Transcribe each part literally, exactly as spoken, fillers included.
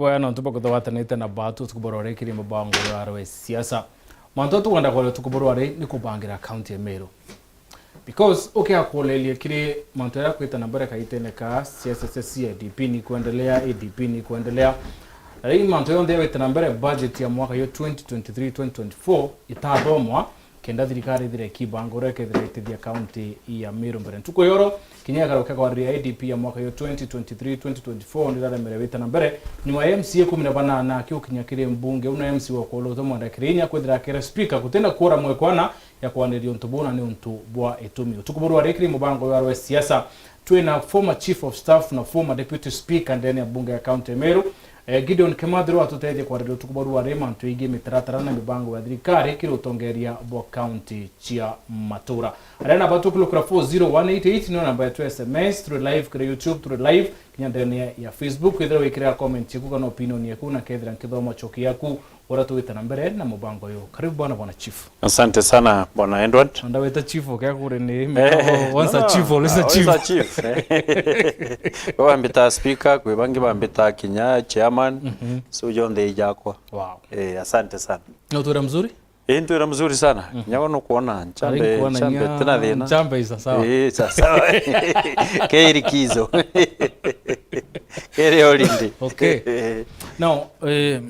Bwega nontu bwa kwithirwa gwatanite na batu utuku bwa rwari kiri mubango ya rwe siasa. Mantu tukwenda kwaria utuku bwa rwari ni kubangira kaunti ya Meru. Because ukiakuureria kiri mantu jaria kwita na mbere kaitene ka siasa cia C I D P ni kuendelea, A D P ni kuendelea. Na riu mantu yonthe yawita na mbere, budget ya mwaka yo twenty twenty-three twenty twenty-four itathomwa, kenda thirikari ithire ikibanga uria ikethira itithia kaunti ya Meru mbere. Ntuku yoro, kinya igaruke kwariria A D P ya mwaka yo twenty twenty-three twenty twenty-four niraremere wita na mbere, nyuma ya M C A kumi na banana akiukinya kiri mbunge, una M C A wa Kwolotwe Mwenda Kirinya kwithira akira speaker kutina kura mwekwana ya kwaniria untu buna ni untu bwa itumi. Utuku buru arikiri mubango wa rwe siasa, twina former chief of staff na former deputy speaker ndene ya bunge ya kaunti ya Meru, eh, Gideon Kimathi, rwa tutethie kwariria utuku buru ari mantu igii mitaratara na mibango ya thirikari kiri utongeria bwa kaunti cia matura. Aria namba tukulukira four zero one eight eight niyo namba yetu ya S M S, turi live kiri YouTube, turi live kinya ndene ya Facebook. Kwithira wikirira comment yaku kana opinion yaku, na kethira nkithoma choki yaku, uria tuwite na mbere na mubango uyu. Karibu bwana, bwana chief. Asante sana, bwana Edward. Nda wita chief, ukia kure ni Eh, mikago, once no, a no, chief, always a always chief. A chief, eh. Bambita speaker, kwi bangi bambita kinya chairman. Mhm. So, yonthe ijakwa. Wow. Eh, asante sana. Na utwira mzuri? Eh, ntwira mzuri sana. Mhm. Nyago nukwona nchambe, Ari nkuona nchambe nya-, tina thina. Nchambe isa sawa. Eh, sa-, sawa. Keri kizo. Keri holiday. Okay. Eh. Now, eh,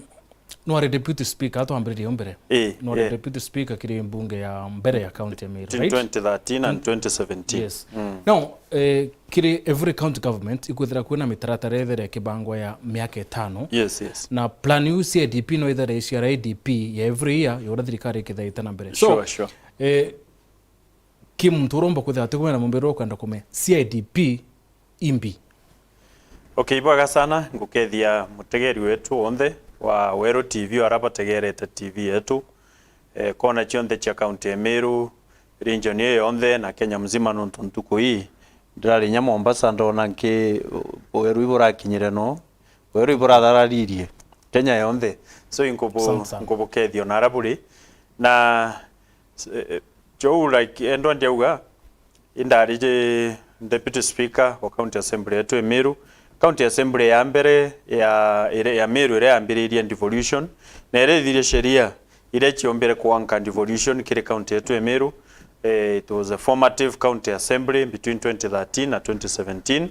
nwari deputy speaker, atwambiririe mbere. Eh, Nwari eh. deputy speaker kiri mbunge ya mbere ya county ya Meru, Between right? twenty thirteen and twenty seventeen. Yes. Mm. Now, eh, kiri every county government ikwithira kwina mitaratara ithire kibangwa ya miaka itano. Yes, yes. Na plan iu C I D P no ithire cia R D P ya every year ya uria thirikari ikithaite na mbere. So, Sure, sure. eh, ki muntu uromba kwithira ati kumena mumbiro ukwenda kumenya C I D P imbi. Okay, ibwega sana, ngukethia mutegeri wetu wonthe wa Weru T V, ara bategerete T V yetu, eh, kona cionthe cia kaunti ya Meru, region iyo yonthe na Kenya mzima, nontu ntuku ii ndirari nya Mombasa, ndona nki u-, weru iburakinyire no, weru iburathararirie Kenya yonthe. So, inkubu-, Asante sana. nkubukethia na ara buri. Na, eh, eh, jou, like, endwa ndiauga, indari ji deputy speaker wa county assembly yetu ya Meru. County assembly ya mbere ya, ire-, ya Meru iria yambiririe devolution, na iria ithirie sheria iria ciombire kuanka devolution kiri county yetu ya Meru. Eh, it was a formative county assembly between twenty thirteen na twenty seventeen,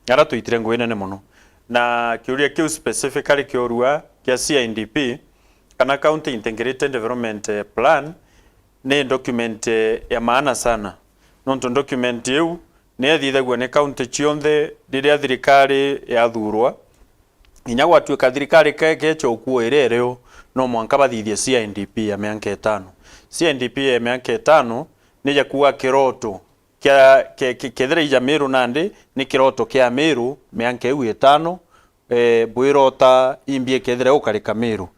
ara twitire ngugi nene mono. Na kiuria kiu specifically kiorua kia C I D P, kana County Integrated Development, eh, Plan, ni document, eh, ya maana sana, nontu document iu ni ithithagua ni county cionthe riria thirikari yathurwa. Inya gwatuika thirikari ke-, kecha ukua iria irio, no mwanka bathithie C I D P ya mianka itano. C I D P ya mianka itano ni ja kuuga kiroto kia, ke-, ke-, kethira ija Meru nandi, ni kiroto kia Meru mianka iu itano, eh, bwirota imbi ikethira ukarika Meru.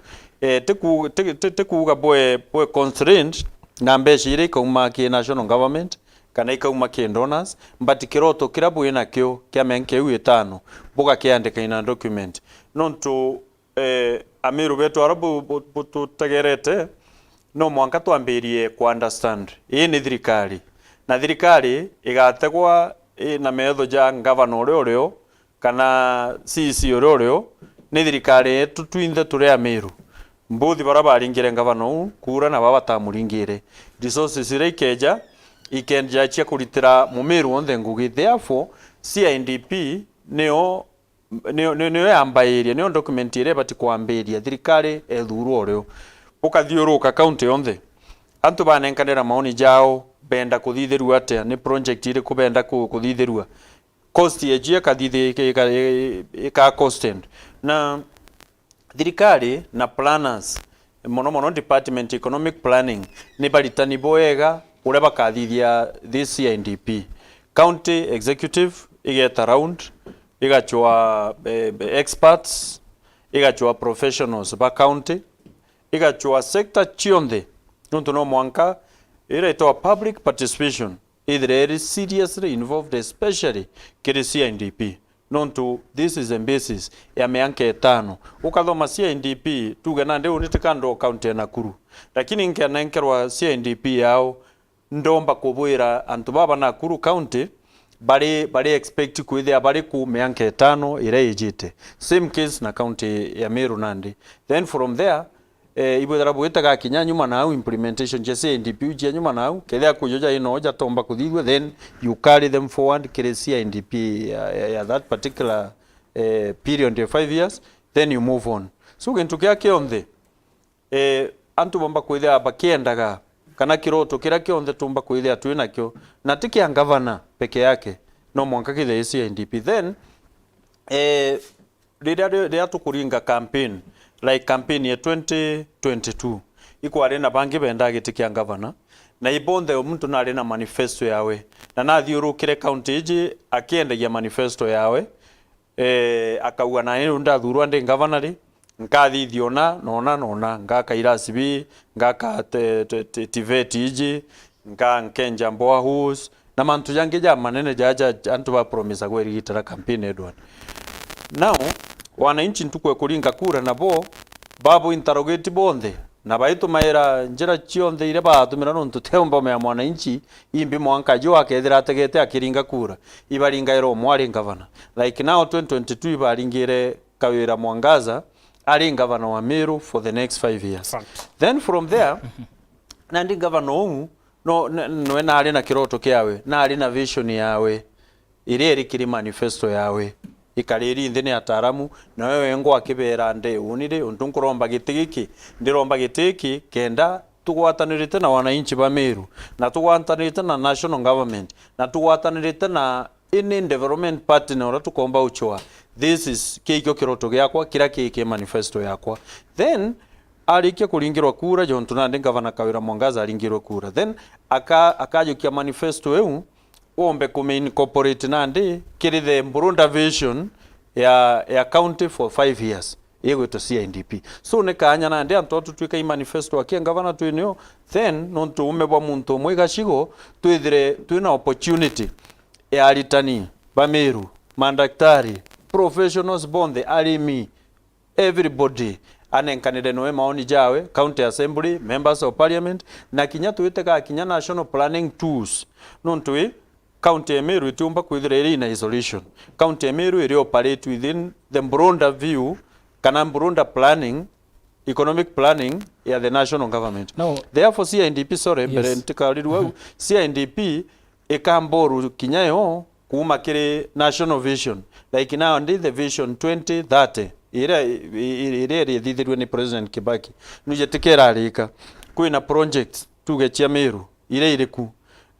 Eh, ti ku-, ti, ti, ti kuuga bwe, bwe constrained na mbeca iria ikauma ki national government kana ikauma ki donors, but kiroto kiria bwinakio kia mianka iu itano bugakiandika in a document. Nontu, eh, Amiru betu ara bu-, bu-, bututegerete, no mwanka twambirie ku understand. Ii ni thirikari. Na thirikari igategwa ina metho ja ngavana uria urio, kana C C uria urio, ni thirikari yetu twinthe turi Amiru. Mbuthi bara baringire ngavana uu kura na baba batamuringire. Resources iria ikeja, ikeja cia kuritira Mumiru wonthe ngugi. Therefore, C I D P nio, nio, nio, nio yambairia, nio document iria ibati kwambiria thirikari ethurwa urio. Ukathiuruka county yonthe, antu banenkanira maoni jao, benda kuthithirua atia, ni project iriku benda ku-, kuthithirua. Cost yeji ikathithia ika, ika, ika costed. Na thirikari na planners, mono mono department economic planning, ni baritani bwega uria bakathithia this C I D P. County executive igeta round, igachwa, eh, experts, igachwa professionals ba county, igachwa sector cionthe, nontu no mwanka ira itwa public participation ithire iri seriously involved, especially kiri C I D P, nontu this is a basis ya mianka itano. Ukathoma C I D P, tuge nandi uni ti kandu o county ya Nakuru, lakini nkianenkerwa C I D P yao, ndomba kubwira antu baba Nakuru county, bari, bari expect kwithia bari ku mianka itano iria ijite. Same case na county ya Meru nandi. Then from there, eh, ibwithira bwite gakinya nyuma nau, implementation cia C I D P cia nyuma nau, kethia kujo ja ino jatomba kuthithua, then you carry them forward kiri C I D P ya, ya, ya that particular, eh, period ya five years, then you move on. So gintu kia kionthe, eh, antu bomba kwithia bakiendaga, kana kiroto kiria kionthe tumba kwithia twi nakio, na ti kia ngavana peke yake, no mwanka kithie C I D P. Then, eh, riria, riria tukuringa campaign, like campaign ya twenty twenty-two, ikwari na bangi bendaa giti kia ngavana, na ibonthe o muntu nari na manifesto yawe, na nathiurukire county iji akiendagia manifesto yawe, eh, akauga, "Nani riu ndathurwa ndi ngavana ri, nkathithia ona, na ona, na ona, ngaka irasi bi, ngaka te-, te-, te-, tiveti iji, nka-, nkenja boreholes, na mantu jangi ja manene ja, ja, ja antu ba promisagwa irigitira campaign, Edward." Now, wananchi ntuku ekuringa kura nabo, babo interrogate bonthe, na baitumaira njira cionthe iria baatumira, nontu teumba mea mwananchi, imbi mwanka jo akethira ategete akiringa kura, ibaringaira umwe ari ngavana. Like now, twenty twenty-two ibaringire Kawira Mwangaza ari ngavana wa Meru for the next five years. Fact. Then from there, nandi ngavana uu, no, n-, nwe nari na kiroto kiawe, nari na vision yawe, iria iri kiri manifesto yawe. Ikariri nthi ni ataaramu, nawe wengwa akibera ndi, uni ri, untu nkuromba giti giki, ndiromba giti giki, kenda tugwatanirite na wananchi ba Meru, na tugwatanirite na national government, na tugwatanirite na any development partner uria tukomba uchwa, this is, kii kio kiroto giakwa, kiria kii ki manifesto yakwa. Then, arikia kuringirwa kura, jontu nandi ngavana Kawira Mwangaza aringirwe kura, then aka-, akajukia manifesto iu, wombe kume incorporate nandi kiri the broader vision ya, ya county for five years. Igwitwa C I D P. So, ni kaanya nandi antu ao tutwika i manifesto akia ngavana twinio, then, nontu ume bwa muntu umwe igacigo, twithire twina opportunity ya aritani ba Meru, mandaktari, professionals bonthe, arimi, everybody anenkanire noe maoni jawe, county assembly, members of parliament, na kinya twite gakinya national planning tools. Nontu i, county ya Meru itiumba kwithira iri in isolation. County ya Meru iri operate within the broader view, kana broader planning, economic planning ya the national government. Now, therefore, C I D P, sorry, mbere, yes, ntikarirua au, C I D P ikamboru kinya yo kuuma kiri national vision. Like now, ndi the vision twenty thirty, iria, i-, i-, iria irithithirue ni President Kibaki. Nuje tikerarika. Kwina projects, tuge cia Meru, iria iri ku.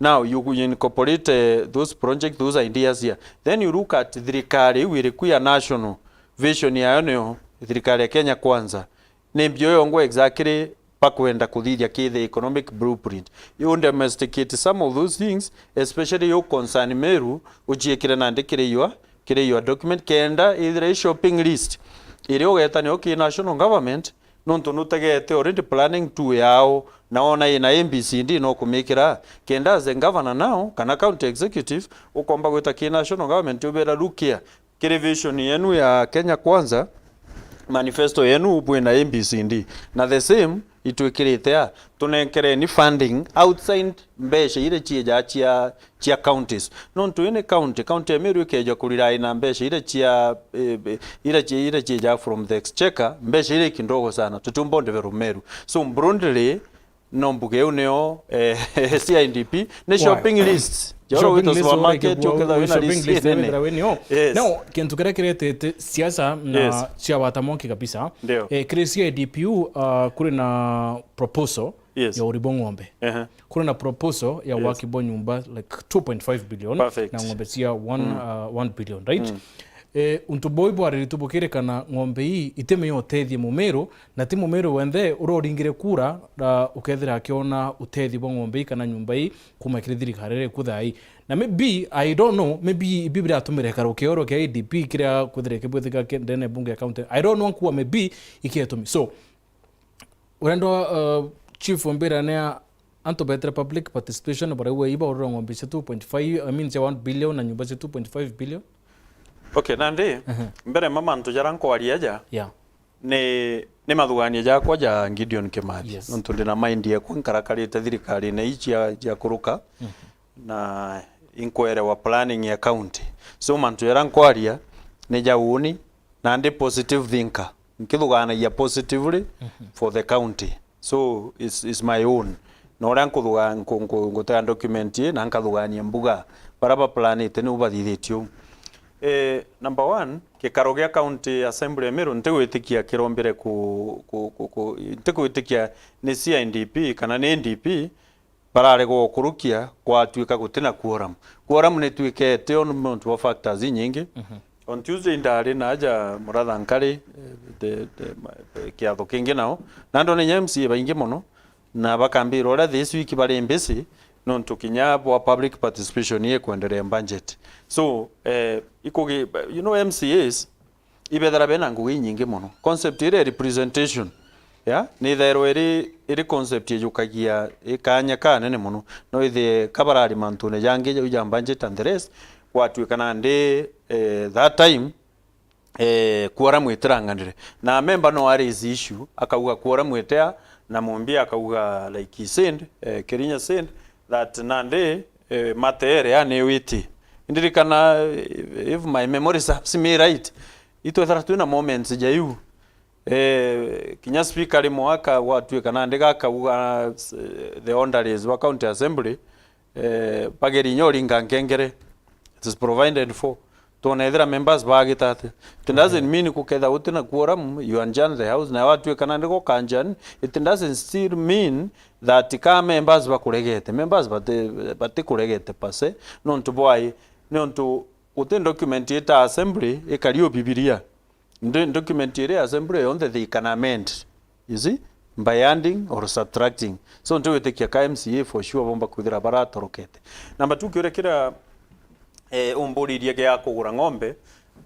Now, you, you incorporate, eh, those projects, those ideas here. Then you look at thirikari iu iri ku ya national vision yayo niyo thirikari ya Kenya Kwanza. Ni mbio yongwa exactly bakwenda kuthithia ki the economic blueprint. You domesticate some of those things, especially you concern Meru, uciikire nandi kiri your, kiri your document, kenda ithire i shopping list iria ugeeta nio ki national government, nontu nutegete already planning two yao, na wona ina A B C D no kumikira, kenda as a governor now, kana county executive, ukomba gwita ki national government ubera, "Look here, kiri vision yenu ya Kenya Kwanza, manifesto yenu bwina A B C D. Na the same, itwikirite a, tunenkereni funding outside mbeca iria ciija cia, cia counties." Nontu ini county, county ya Meru ikeja kurira ina mbeca iria cia, eh, iria cia, iria ciija from the exchequer, mbeca iria kidogo sana. Tutiumba develop Meru. So broadly, no mbuge iu nio, eh, C I D P, ni shopping list. Joro wito supermarket, ukethira wina list nene. Yes. Now, kintu kiria kiretete siasa na, yes, cia bata mwanki kabisa. Ndio. Eh, kiri C I D P, uh, kuri na proposal, yes, ya uri bwa ng'ombe. Ehe. Kuri na proposal ya, yes, waki bwa nyumba, like, two point five billion, perfect, na ng'ombe cia one, mm, uh, one billion, right? Mm. Eh, untu boi bwariri tubukirikana ng'ombe ii itimi ya utethia mumiru, na ti mumiru wenthe uria uringire kura, na ukethira akiona utethio bwa ng'ombe ii kana nyumba ii kuma kiri thirikari iria iku thaa ii. Na maybe, I don't know, maybe ibi biratumira ikaro kioro kia A D P kiria kwithira kibwithika ki-, ndene bunge ya county. I don't know, nkuwa maybe ikietumi. So, urendwa, uh, chief mbira ni a-, antu betere public participation, baraigua iba urura ng'ombe cia two point five, I mean, cia one billion na nyumba cia two point five billion. Okay, nandi, ehe, mbere ma mantu jara nkwaria aja, yeah, ni, ni mathugania jakwa ja Gideon Kimathi. Yes. Nontu ndina mind yekwa nkarakarite thirikarine ii cia, cia kuruka. Mhm. Na inkwerewa planning ya county. So mantu jaria nkwaria ni ja uuni, na ndi positive thinker. Nkithugaanagia positively for the county. So it's, it's my own. Na uria nkuthuga-, nku-, nku-, ngutega document ii na nkathugaania mbuga, baria baplanite niu bathithitie uu. Eh, number one, gikaro gia county assembly ya Meru ntigwitikia kirombire ku-, ku-, ku-, ku-, ntigwitikia ni C I D P kana ni D P, bararega gukurukia gwatuika gutina quorum. Quorum nituikete o nontu bwa factors inyingi. On Tuesday ndari naja Muratha Nkari, eh, the, the, ma-, eh, kiatho kingi nao, na ndona inya M C A baingi mono, na bakambira uria this week bari busy nontu kinya bwa public participation ikwenderea budget. So, eh, ikugi-, you know, M C As ibethera bena ngugi inyingi mono. Concept iria ya representation, ya, ni ithairwa iri, iri concept ijukagia ikanya kanene mono. No ithie ka barari mantune jangi jau ja budget and the rest, gwatuika nandi, eh, that time, eh, quorum itiranganire. Na member no a raise issue, akauga quorum itia, na Mumbi akauga, like he said, eh, Kirinya said, that nandi, eh, mateere ya ni witi. Ndirikana, eh, if my memory serves me right, itwethira twina moments ja iu. Eh, kinya speaker rimwe aka-, gwatuika nandi gakauga, eh, the orderlies ba county assembly, eh, bageri inya uringa nkengere. It is provided for. Twona ethira members bagita atia. It doesn't mean kuketha gutina quorum, you adjourn the house, na watuika nandi guka adjourn, it doesn't still mean that ka members bakuregete. Members bati-, batikuregete per se, nontu bwai, nontu guti document ita assembly ikari o Bibilia. Ndi-, document iria assembly yonthe they can amend, you see, by adding or subtracting. So ntigwitikia ka M C A for sure bomba kwithira baratorokete. Number two, kiuria kiria, eh, umburirie gia kugura ng'ombe,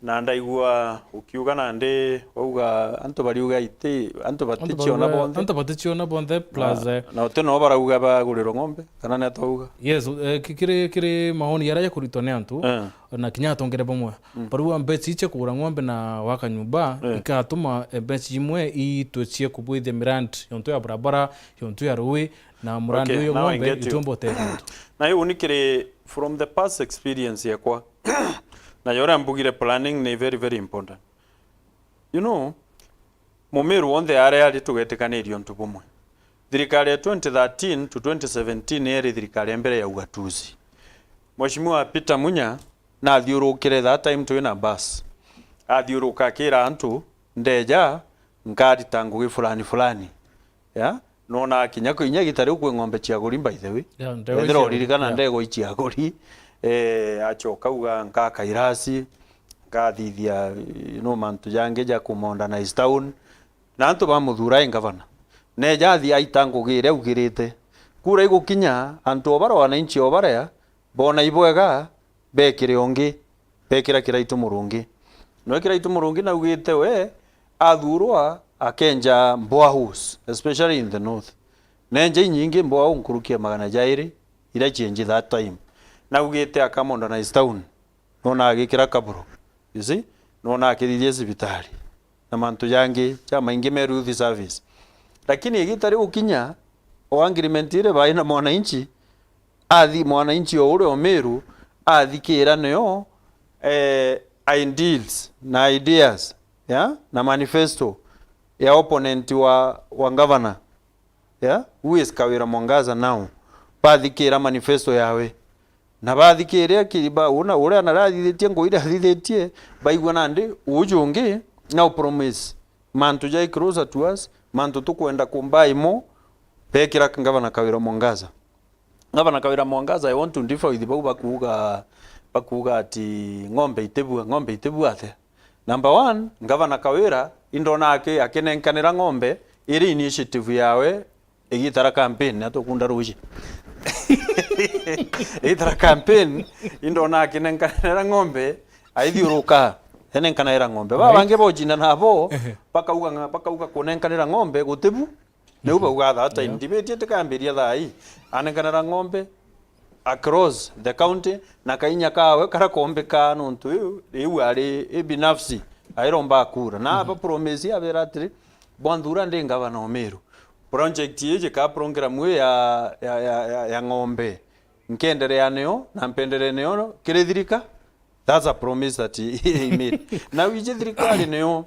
na ndaigua ukiuga nandi wauga antu bariuga iti, antu baticiona bonthe. Antu baticiona bonthe, plus, ah, eh, na uti no barauga bagurirwe ng'ombe, kana ni atauga? Yes, eh, ki-, kiri, kiri maoni jaria jakuritwa ni antu, eh, na kinya atongeria bamwe. Mm. Barua mbeca ici cia kugura ng'ombe na gwaka nyumba, eh, ikatuma, eh, mbeca imwe itwe cia kubwithia mirandi yontu ya barabara, yontu ya rui, na murandi, okay, uyu now I ng'ombe get you, itiumba utethia antu. Na iu ni kiri from the past experience yakwa. Na ya uria mbugire planning ni very, very important. You know, Mumiru wonthe aria ari tugetikaniria untu bumwe. Thirikari ya twenty thirteen to twenty seventeen yari thirikari ya mbere ya ugatuzi. Mheshimiwa Peter Munya nathiurukire that time twina bus. Athiuruka akira antu, ndeja, nkarita ngugi fulani fulani. Ya? Nona kinya kwi inya igita riu kwi ng'ombe cia aguri, by the way. Yeah, ndegwa cia aguri. Ethira uririkana, yeah, ndegwa icia aguri. Eh, acoka auga nkaka irasi, nkathithia, you know, mantu jangi ja ku modernize town. Na antu bamuthura i ngavana. Neja athi aita ngugi iria augirite. Kura igukinya, antu o baria wananchi o baria, bona ibwega, bekire ungi, bekira Kiraitu Murungi. Nwe Kiraitu Murungi naugite we athurwa akenja boreholes, especially in the north. Nenja inyingi borehole nkuruki ya magana jairi iria cienji that time. Naugite aka modernize town, nona agikira kaburo, you see, nona akithithia cibitari na mantu jangi jamaingi me youth service. Lakini igita rigukinya, o agreement iria bai na mwananchi, athi mwananchi o uria o Meru athikira nio, eh, ideals na ideas, ya, na manifesto ya opponent wa, wa governor, ya, who is Kawira Mwangaza now, bathikira manifesto yawe. Na bathikiria kiriba, una uria narathithitie ngugi iria athithitie, baigua nandi uju ungi na upromise mantu jai closer to us, mantu tukwenda kumba imo, bekira Ngavana Kawira Mwangaza. Ngavana Kawira Mwangaza, I want to differ with bau bakuuga, bakuuga ati ng'ombe itibua, ng'ombe itibua atia? Number one, Ngavana Kawira, indona aki-, akinenkanira ng'ombe iri initiative yawe igitara campaign, atukunda ruji. Igitara campaign, indona akinenkanira ng'ombe, aithiuruka, enenkanaira ng'ombe. Baba, right, bangi bojina nabo, ehe, bakauga ng'a-, bakauga kunenkanira ng'ombe gutibu, niu, mhm, bauga that time. Yeah. Debate itikambiria thaa ii. Anenkanira ng'ombe across the county, na kainya kawe kara kombika nontu iu, iu ari i binafsi, airomba kura. Na, mhm, aba promise abera atiri, bwanthura ndi ngavana o Meru. Project iji ka program ii ya, ya, ya, ya, ya ng'ombe. nkenderea nio, na mpenderee nio kiri thirika. That's a promise that he, he made. Na wiji thirikari nio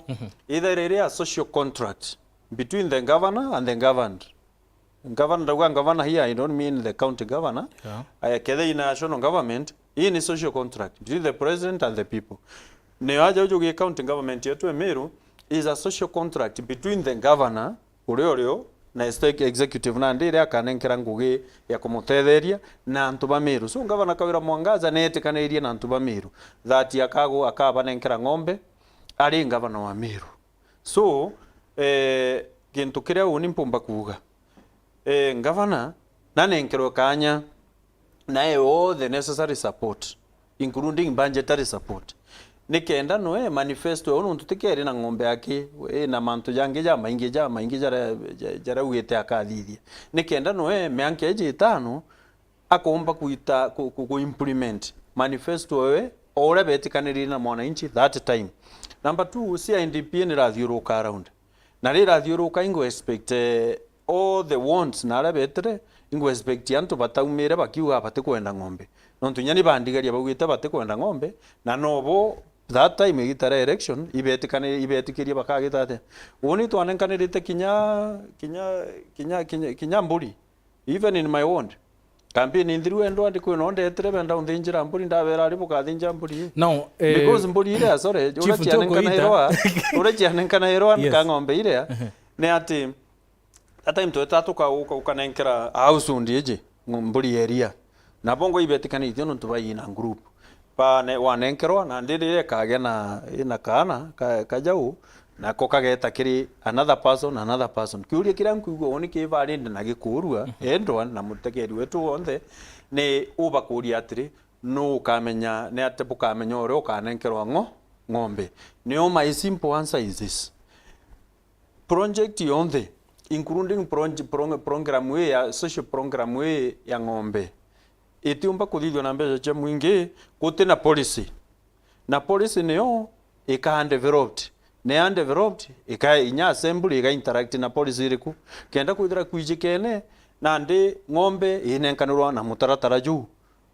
ithaire iri a social contract between the governor and the governed. Governor, ndauga governor here, I don't mean the county governor. Yeah. Eh, kethira i national government, hii ni social contract between the president and the people. Nio aja uju gi county government yetu e Meru is a social contract between the governor uria urio na state executive nandi iria akanenkera ngugi ya kumutetheria na antu ba Meru. So governor Kawira Mwangaza neetikanirie na antu ba Meru that akagu-, akabanenkera ng'ombe ari governor wa Meru. So, eh, gintu kiria uni mpumba kuuga, eh, ngavana nanenkerwe kaanya na ewe all the necessary support, including budgetary support, nikenda noe manifesto eu, nontu tikeri na ng'ombe yake, ina mantu jangi jamaingi, jamaingi jaria, ja-, jaria augite akathithia, nikenda noe mianka iji itano akomba kuita, ku, ku, ku implement manifesto ewe o uria betikanirire na mwananchi that time. Number two, C I D P nirathiuruka around. Na rirathiuruka, ingo expect, eh, all the wants na aria betire, ingo expect antu bataumire bakiuga batikwenda ng'ombe. Nontu inya ni bandigaria baugite batikwenda ng'ombe, na nobo that time igita ria election, ibetikani-, ibetikirie bakagita atia. Uni twanenkanirite kinya, kinya, kinya, kinya, kinya mburi. Even in my ward, campaign inthiru endwa ndi kwina ndetire benda unthinjira mburi, ndabera ari bukathinja mburi ii. Now, eh, because mburi iria, sorry, Chief, uria cianenkanairwa, uria cianenkanairwa, yes, ka ng'ombe iria, ni ati that time tweta tuka-, uka-, ukanenkera house undi iji, ng-, mburi ya iria. Na bongo ibetikanitie nontu baina group. Bane-, wanenkerwa, na ndi riria ikagia na, ina kaana, ka-, kajau, nako kageta kiri another person, another person. Kiuria kiria nkuigua uni ki valid na gikuurua, endwa na mutegeri wetu wonthe, ni ubakuria atiri, nu ukamenya, ni ati bukamenya uria ukanenkerwa ng'o-, ng'ombe? Nio my simple answer is this. Project yonthe, including pro-, pro-, program ii ya social program ii ya ng'ombe, itiumba kuthithua na mbeca cia mwingi guti na policy. Na policy niyo ika undeveloped. Na ya undeveloped, ika inya assembly ika interact na policy iriku? Kenda kwithira kwijikene, nandi ng'ombe inenkanirwa na mutaratara juu.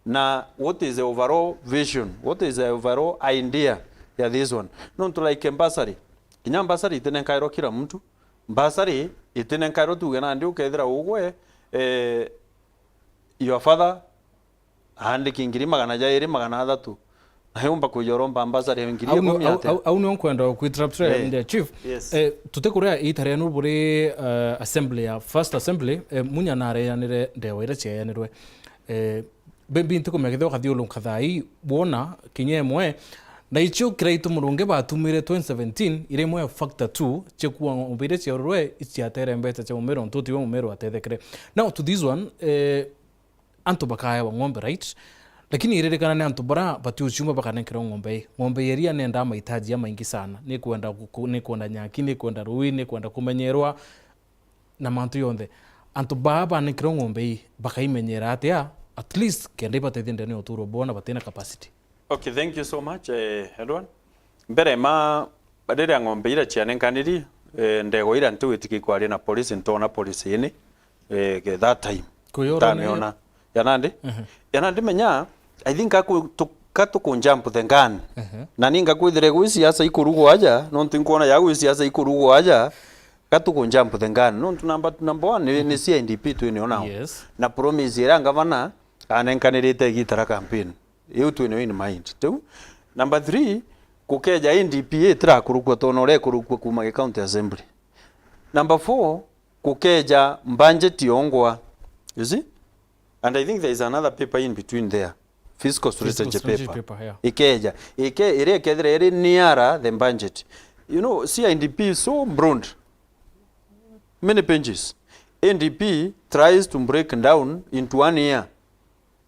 Na what is the overall vision? What is the overall idea ya this one? Nontu like bursary, kinya bursary itinenkairwa kila mtu. Bursary itinenkairwa, tuge nandi ukethira ugwe, eh, your father aandiki ngiri magana jairi, magana athatu. Na yumba kwija uromba bursary ya ngiri ikumi atia? Au nio nkwenda ku interrupt, eh, Chief. Yes. Eh, tutikuria ita rienu buri, eh, assembly ya, first assembly, eh, Munya nareanire ndewa iria ciayanirwe. Eh, Maybe ntikumenya kethira ukathiuruka thaa ii, bwona kinya imwe, na icio kiraitu murungi batumire twenty seventeen, iri imwe ya factor two, cia kuua ng'ombe iria ciaururwe, iciatere mbeca cia mumero, ntu tiwe mumero watethekere. Now to this one, eh, antu bakaewa ng'ombe, right? Lakini iririkana ni antu bara batiuciuma bakanenkerwa ng'ombe ii. Ng'ombe iria nendaa mahitaji jamaingi sana. Ni kwenda guku-, ni kwenda nyaki, ni kwenda rui, ni kwenda kumenyerwa, na mantu yonthe. Antu baa banenkirwe ng'ombe ii, bakaimenyera atia, at least, kenda ibatethia ndene ya uturo bwao na batina capacity? Okay, thank you so much, eh, Edward. Mbere ma, riria ng'ombe ira cianenkaniri, eh, ndego ira ntiwitikia ikwari na policy, ntona policy ini, eh, ke that time. Kuyora ni- Ntamiona. Ya nandi? Mhm. Ya nandi menya, I think aku-, tu-, ka tuku jump the gun. Mhm. Na ninga kwithire gwi siasa ikurugwa aja, nontu nkwona ya gwi siasa ikurugwa aja, ka tuku jump the gun. Nontu number, number one ni, ni C I D P twinio nao. Yes. Na promise iria ngavana anenkanirite igita ria campaign. Iu twinio in mind. Tiu. Number three, kukeja A D P itirakurukua tona uria ikurukua kuma gi county assembly. Number four, kukeja budget yongwa. You see? And I think there is another paper in between there. Fiscal strategy paper. Fiscal strategy paper, yeah. Ikeja. Ike-, iria ikethira iri nearer the budget. You know, C I D P is so broad. Many pages. A D P tries to break down into one year.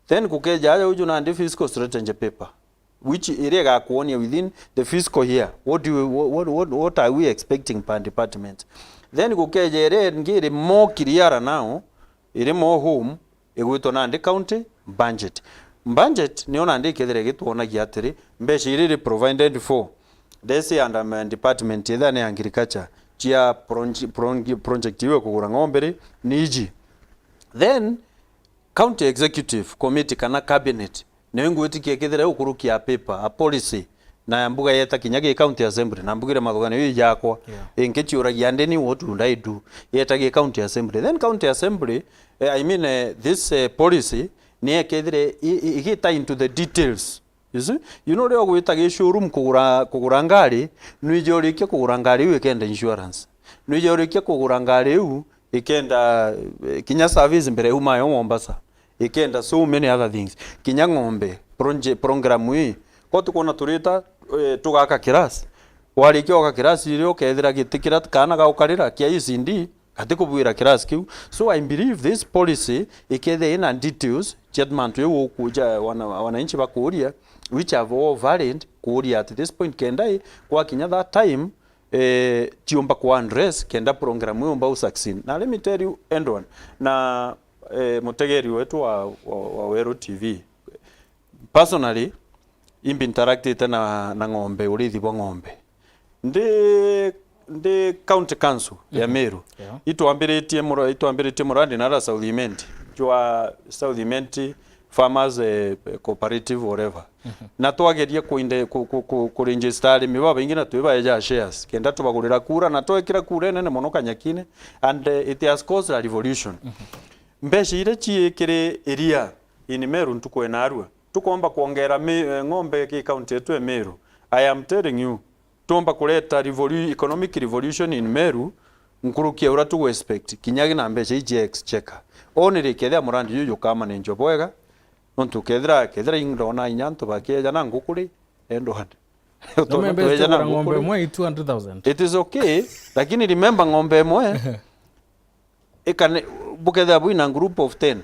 Then kukeja aja uju nandi fiscal strategy paper, which iria igakuonia within the fiscal year, what do you, what, what, what, what are we expecting per department? Then gukeja iria ingi iri more clearer now, iri more home, igwitwa nandi county budget. Budget niyo nandi ikethira igitwonagia atiri, mbeca iria iri provided for, let's say under my department, either ni agriculture, cia pronj-, pronj-, project iwe kugura ng'ombe ri, ni iji. Then, County Executive Committee kana Cabinet, niyo ingwitikia kethira igukurukia a paper, a policy, na mbuga yeta kinya ki County Assembly, na mbugire mathuganio ii jakwa. Yeah. Ingi ciuragia, "And then what would I do?" Yeta ki County Assembly. Then County Assembly, eh, I mean, eh, this, eh, policy, ni ekethire i, i, igita into the details. You see? You know, riria ugwita gi showroom kugura, kugura ngari, nwije urikia kugura ngari iu ikenda insurance. Nwije urikia kugura ngari iu ikenda, eh, kinya service mbere yumayo Mombasa. Ikenda so many other things. Kinya ng'ombe, pronje-, program ii. Ko tukwona turita, eh, tugaka kirasi. Warikia gwaka kirasi iria ukethira giti kiria kaana gaukarira kia E C D, gati kubwira class kiu. So I believe this policy ikethia ina details cia mantu jau ukuja wana-, wananchi bakuria, which are all valid, kuria at this point, kenda i, gwakinya that time, eh, ciumba ku address, kenda program iu yumba u succeed. Na let me tell you, Edward, na, eh, mutegeri wetu wa, wa, wa Weru T V, personally, imbi interactite na, na ng'ombe, urithi bwa ng'ombe. Ndi, ndi county council ya Meru. Yeah. Itwambiritie mura-, itwambiritie murandi na ara South Imenti, jwa South Imenti Farmers, eh, Cooperative, whatever. Na twageria kuinde-, ku, ku, ku, kuregister arimi babaingi na twibaeja shares, kenda tubagurira kura, na twekira kura inene mono Kanyakine, and, eh, it has caused a revolution. Mbeca iria cii kiri iria in Meru ntuku ina arua, tukomba kwongera mi-, eh, ng'ombe ki county yetu ya Meru. I am telling you, tuomba kureta revolu-, economic revolution in Meru, nkuruki ya uria tugu expect, kinya na mbeca iji exchequer. Only kethira murandi juju jukamanenjwa bwega, nontu kethira, kethira indona inya antu bakieja na nguku ri, endwa. Twejana ng'ombe imwe i two hundred thousand. It is okay, lakini remember ng'ombe imwe ikane-, bukethira bwina group of ten,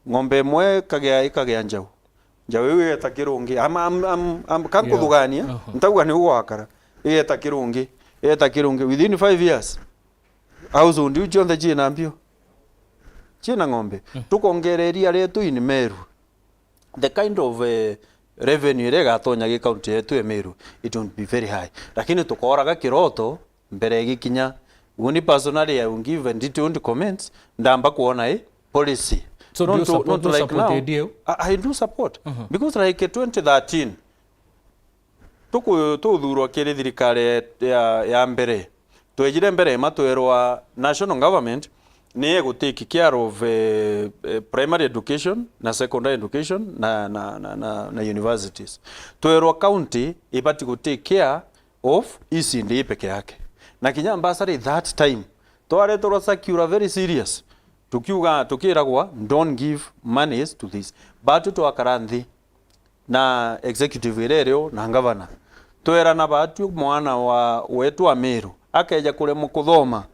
ng'ombe imwe ikagea, ikagea njau. Njau iu igeta kirungi. Am, am, am, am, kankuthugania, ntauga ni ugwakara. Igeta kirungi, igeta kirungi. Within five years, household iu cionthe ciina mbio. Ciina ng'ombe. Tukongera iria rietu in Meru. The kind of, eh, revenue iria igatonya gi county yetu ya Meru, it will be very high. Lakini tukoraga kiroto mbere igikinya. Uni personally, I will give a detailed comments, ndamba kuona i policy. So do you support, do you support the idea? I, I do support. Because like twenty thirteen, tuku-, tuthurwa kiri thirikari ya, ya, ya mbere. Twejire mbere ma twerwa national government ni egu take care of, eh, eh, primary education na secondary education na, na, na, na, na universities. Twerwa county ibati gu take care of E C D peke yake. Na kinya bursary that time, twareterwa circular very serious. Tukiuga, tukiragwa, "Don't give monies to this." But twakara nthi, na executive iria irio na ngavana. Twerana batwi mwana wa wetu wa Meru akeja kuremwa kuthoma,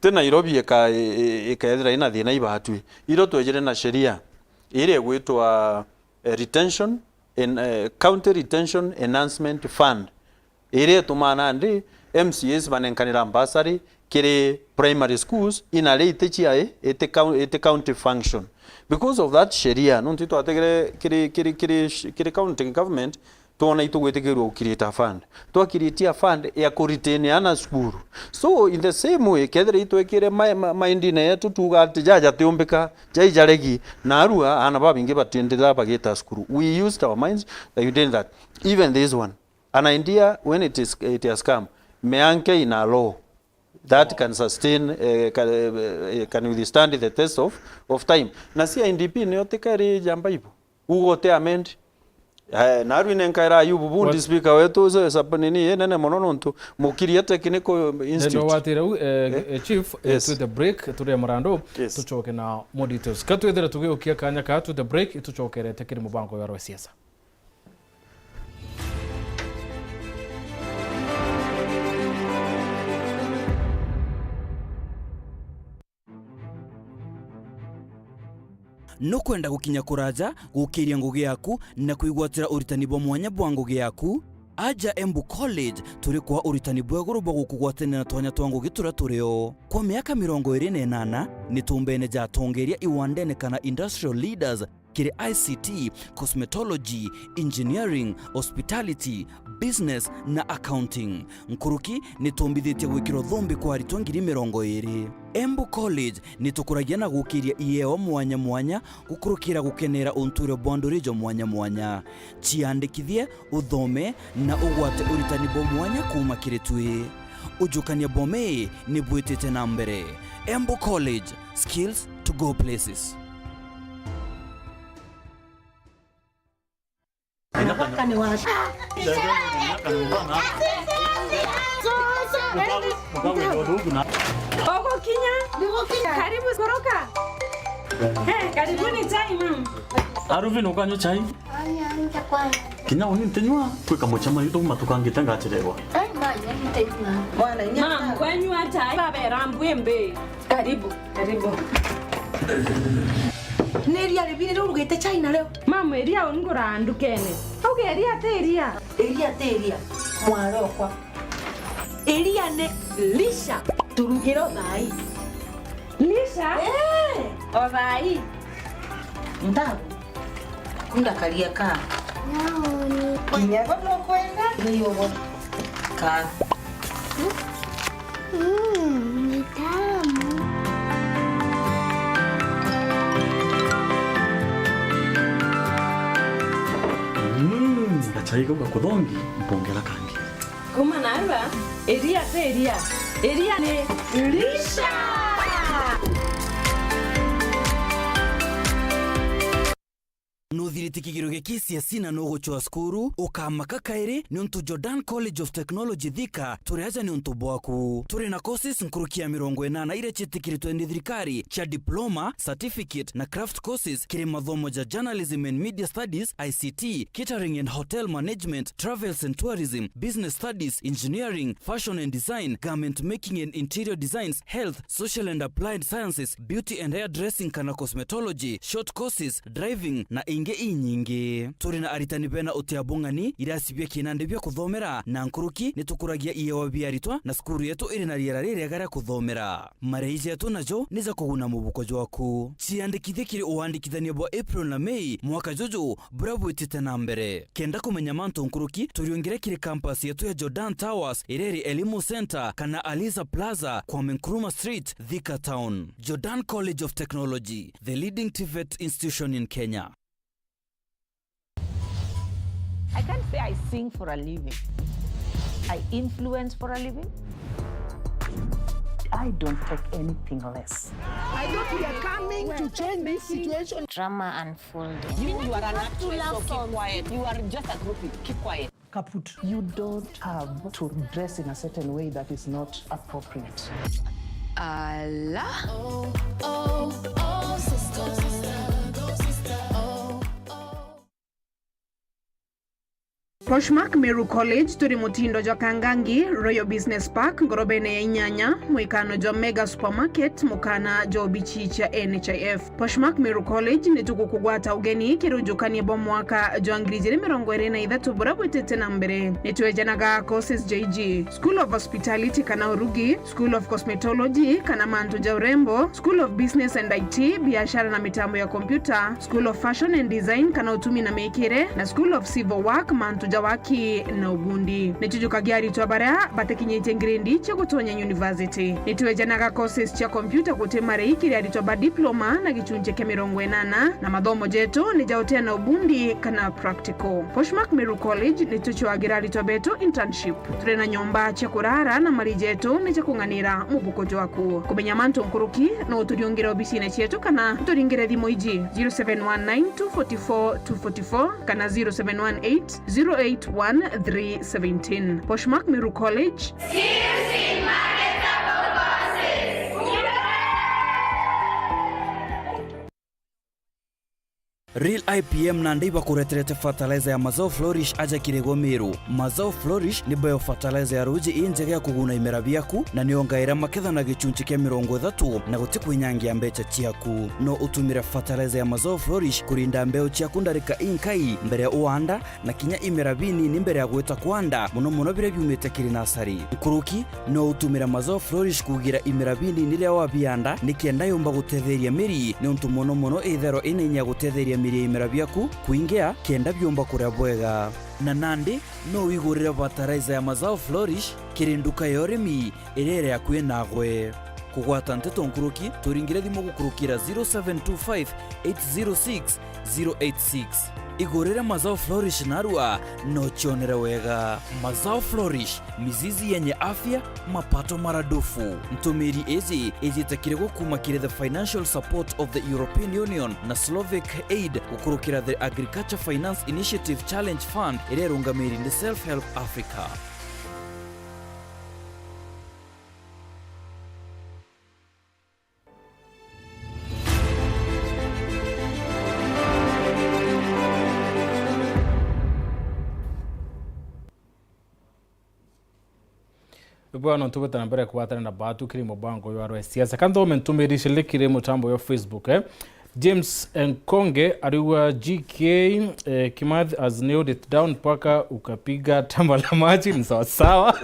ti Nairobi ika-, i-, i-, ikethira ina thina ibatwi. Iro twejire na sheria iria igwitwa, eh, retention en-, eh, County Retention Enhancement Fund. Iria itumaa nandi M C As banenkanira bursary kiri primary schools ina ria iti ciae, iti cou-, iti county function. Because of that sheria, nontu itwategere kiri, kiri, kiri sh-, kiri county government, twona itugwitikirua gu create a fund. Twa create a fund ya ku retain ana cukuru. So, in the same way, kethira itwekire ma-, ma-, mindine yetu tuga ati jaja tiumbika, jai jaregi, narua ana babingi batiendera bagita cukuru. We used our minds, like we did that. Even this one. An idea, when it is, it has come, meanke in a law that can sustain, eh, can, eh, can withstand the test of, of time. Na C I D P niyo tikeri jamba ibo. Ugo te amend. Eh, narwi nenkaira Ayubu Bundi, speaker wetu, se-, sap-, nini, inene mono nontu Mukiria Technical Institute. Nendo watire u, eh, eh, chief, eh, to the break, turi murandu, tucoke na more details. Ka twithire tugiukia kanya ka to the break, itucokerete kiri mubango ya rwa siasa. Nukwenda gukinya kuraja gukiria ngugi yaku na kwigwatira uritani bwa mwanya bwa ngugi yaku? Aja Embu College, turi kwa uritani bwa iguru bwa gukugwatania na twanya twa ngugi turia turio. Kwa miaka mirongo iri na inana, ni tumbene ja atongeria iwandene kana industrial leaders, kiri I C T, cosmetology, engineering, hospitality, business na accounting. Nkuruki ni tumbithitie gwikira uthumbi kwa aritwa ngiri mirongo iri. Embu College ni tukuragia na gukiria ieo mwanya mwanya gukurukira gukenera untuire bwa nduri jo mwanya mwanya. Ciandikithie, uthome na ugwate uritani bwa mwanya kuuma kiri twi. Ujukania bwa mii ni bwitite na mbere. Embu College, skills to go places. Mwaka ni wa Ogokinya? Karibu, koroka. Eh, karibuni chai, mam. Aruvin, ukanywa chai? Kinya uni ntinywa, kwi kamucemanio tuuma tukangite ngacererwa. Mam, kwenywa chai, babera mbwimbi. Karibu, karibu. Ni iria ribi riria urugite chai nario? Mam, iria ungura ndukene. Auge iria ti iria. Iria ti iria, mwarokwa. Iria ni lisha. Turugire o thaai. Lisha? Eh. O thaai. Ntabu. Kunda karia ka. Naoni. Kinya bo nukwenda? Ni ugo. Ka. Mm, ni tamu. Mm, gachai kau gakuthongi, mpongera kangi. Kuma narua, iria ti iria. Iria ni lisha. Nuthirite kigiro gia K C S E na nugucwa cukuru, ukamaka kairi, niuntu Jordan College of Technology Thika turi aja niuntu bwaku. Turi na courses nkuruki ya mirongo inana iria ciitikiritwe ni thirikari cia diploma, certificate na craft courses kiri mathomo ja journalism and media studies, I C T, catering and hotel management, travels and tourism, business studies, engineering, fashion and design, garment making and interior designs, health, social and applied sciences, beauty and hairdressing kana cosmetology, short courses, driving na ingi inyingi. Turi na aritani bena utia bung'ani, irasi bia kinandi bia kuthomera, na nkuruki ni tukuragia iewa bia aritwa, na cukuru yetu iri na riera ririega ria kuthomera. Marei jetu najo ni ja kuguna mubuko jwaku. Ciandikithie kiri uandikithania bwa April na May mwaka juju buria bwitite na mbere. Kenda kumenya mantu nkuruki, turiungire kiri campus yetu ya Jordan Towers, iria iri Elimu Center kana Aliza Plaza, Kwame Nkrumah Street, Thika Town. Jordan College of Technology, the leading TVET institution in Kenya. I can't say I sing for a living. I influence for a living. I don't take anything less. I thought we are coming to change this situation. Drama unfolding. You, you are an actress, so keep quiet. You are just a groupie. Keep quiet. Kaput. You don't have to dress in a certain way that is not appropriate. Ala. Poshmark Meru College turi mutindo jwa Kangangi, Royal Business Park, ngorobene ya inyanya, mwikano jwa Mega Supermarket, mukana jwa obichi cia N H I F. Poshmark Meru College ni tugukugwata ugeni kiri ujukania bwa mwaka jwa ngiri ijiri mirongo iri na ithatu buria bwitite na mbere. Ni twejanaga courses ja iji: School of Hospitality kana urugi, School of Cosmetology kana mantu ja urembo, School of Business and I T, biashara na mitambo ya kompyuta, School of Fashion and Design kana utumi na mikire, na School of Civil Work, mantu ja waki na ubundi. Ni tujukagia aritwa baria batikinyitie grade cia gutonya university. Ni twejanaga courses cia kompyuta guti marei kiri aritwa ba diploma na gichunchi kia mirongo inana, na mathomo jetu ni ja uteana ubundi kana practical. Poshmark Meru College ni tucwagira aritwa betu internship. Turi na nyomba cia kurara na mari jetu ni ja kung'anira mubuko jwaku. Kumenya mantu nkuruki, no uturiungire obisine cietu kana uturingire thimu iji: zero seven one nine two forty four two forty four kana zero seven one eight zero eight one three seventeen. Poshmark Meru College. Real I P M nandi ibakureterete fertilizer ya Mazao Flourish aja kiri gwe Meru. Mazao Flourish ni bio fertilizer ya ruuji injega ya kuguna imera biaku, na niongaira maketha na gichunchi kia mirongo ithatu na guti kwinyangia mbecha ciaku. No utumire fertilizer ya Mazao Flourish kurinda mbeu ciaku ndarika inkai mbere ya uanda, na kinya imera binini mbere ya gwita kwanda, mono mono biria biumite kiri nasari. Nkuruki, no utumire Mazao Flourish kugira imera binini riria wabianda, nikenda yumba gutetheria miri, niuntu mono mono ithero ina inya ya gutetheria Miria imera biaku kwingia kenda biumba kuria bwega. Na nandi no wigurire bataraiza ya Mazao Flourish kiri nduka ya urimi iria iri akui nagwe. Kugwata nteto nkuruki, turingire thimu gukurukira zero seven two five eight zero six zero eight six. Igurire Mazao Flourish narua, no cionere wega. Mazao Flourish, mizizi yenye afya, mapato maradufu. Ntumiri iji ijiitikire gukuma kiri the financial support of the European Union na Slovak Aid gukurukira the Agriculture Finance Initiative Challenge Fund iria irungamiri ni Self Help Africa. Bwana, tubwite na mbere kubwatana na batu kiri mubango jwa rwa siasa. Ka nthome ntumiri ciri kiri mutambo jwa Facebook, eh? James Nkonge ariuga, "G K, eh, Kimathi has nailed it down mpaka ukapiga tamba la maji, ni sawa sawa."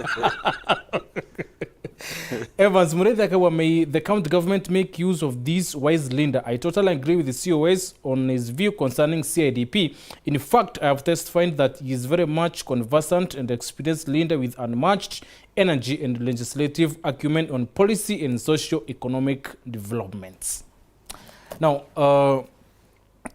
Evans Muriithi akauga, "May the county government make use of this wise leader. I totally agree with the C O S on his view concerning C I D P. In fact, I have testified that he is very much conversant and experienced leader with unmatched energy and legislative acumen on policy and socio-economic developments." Now, uh,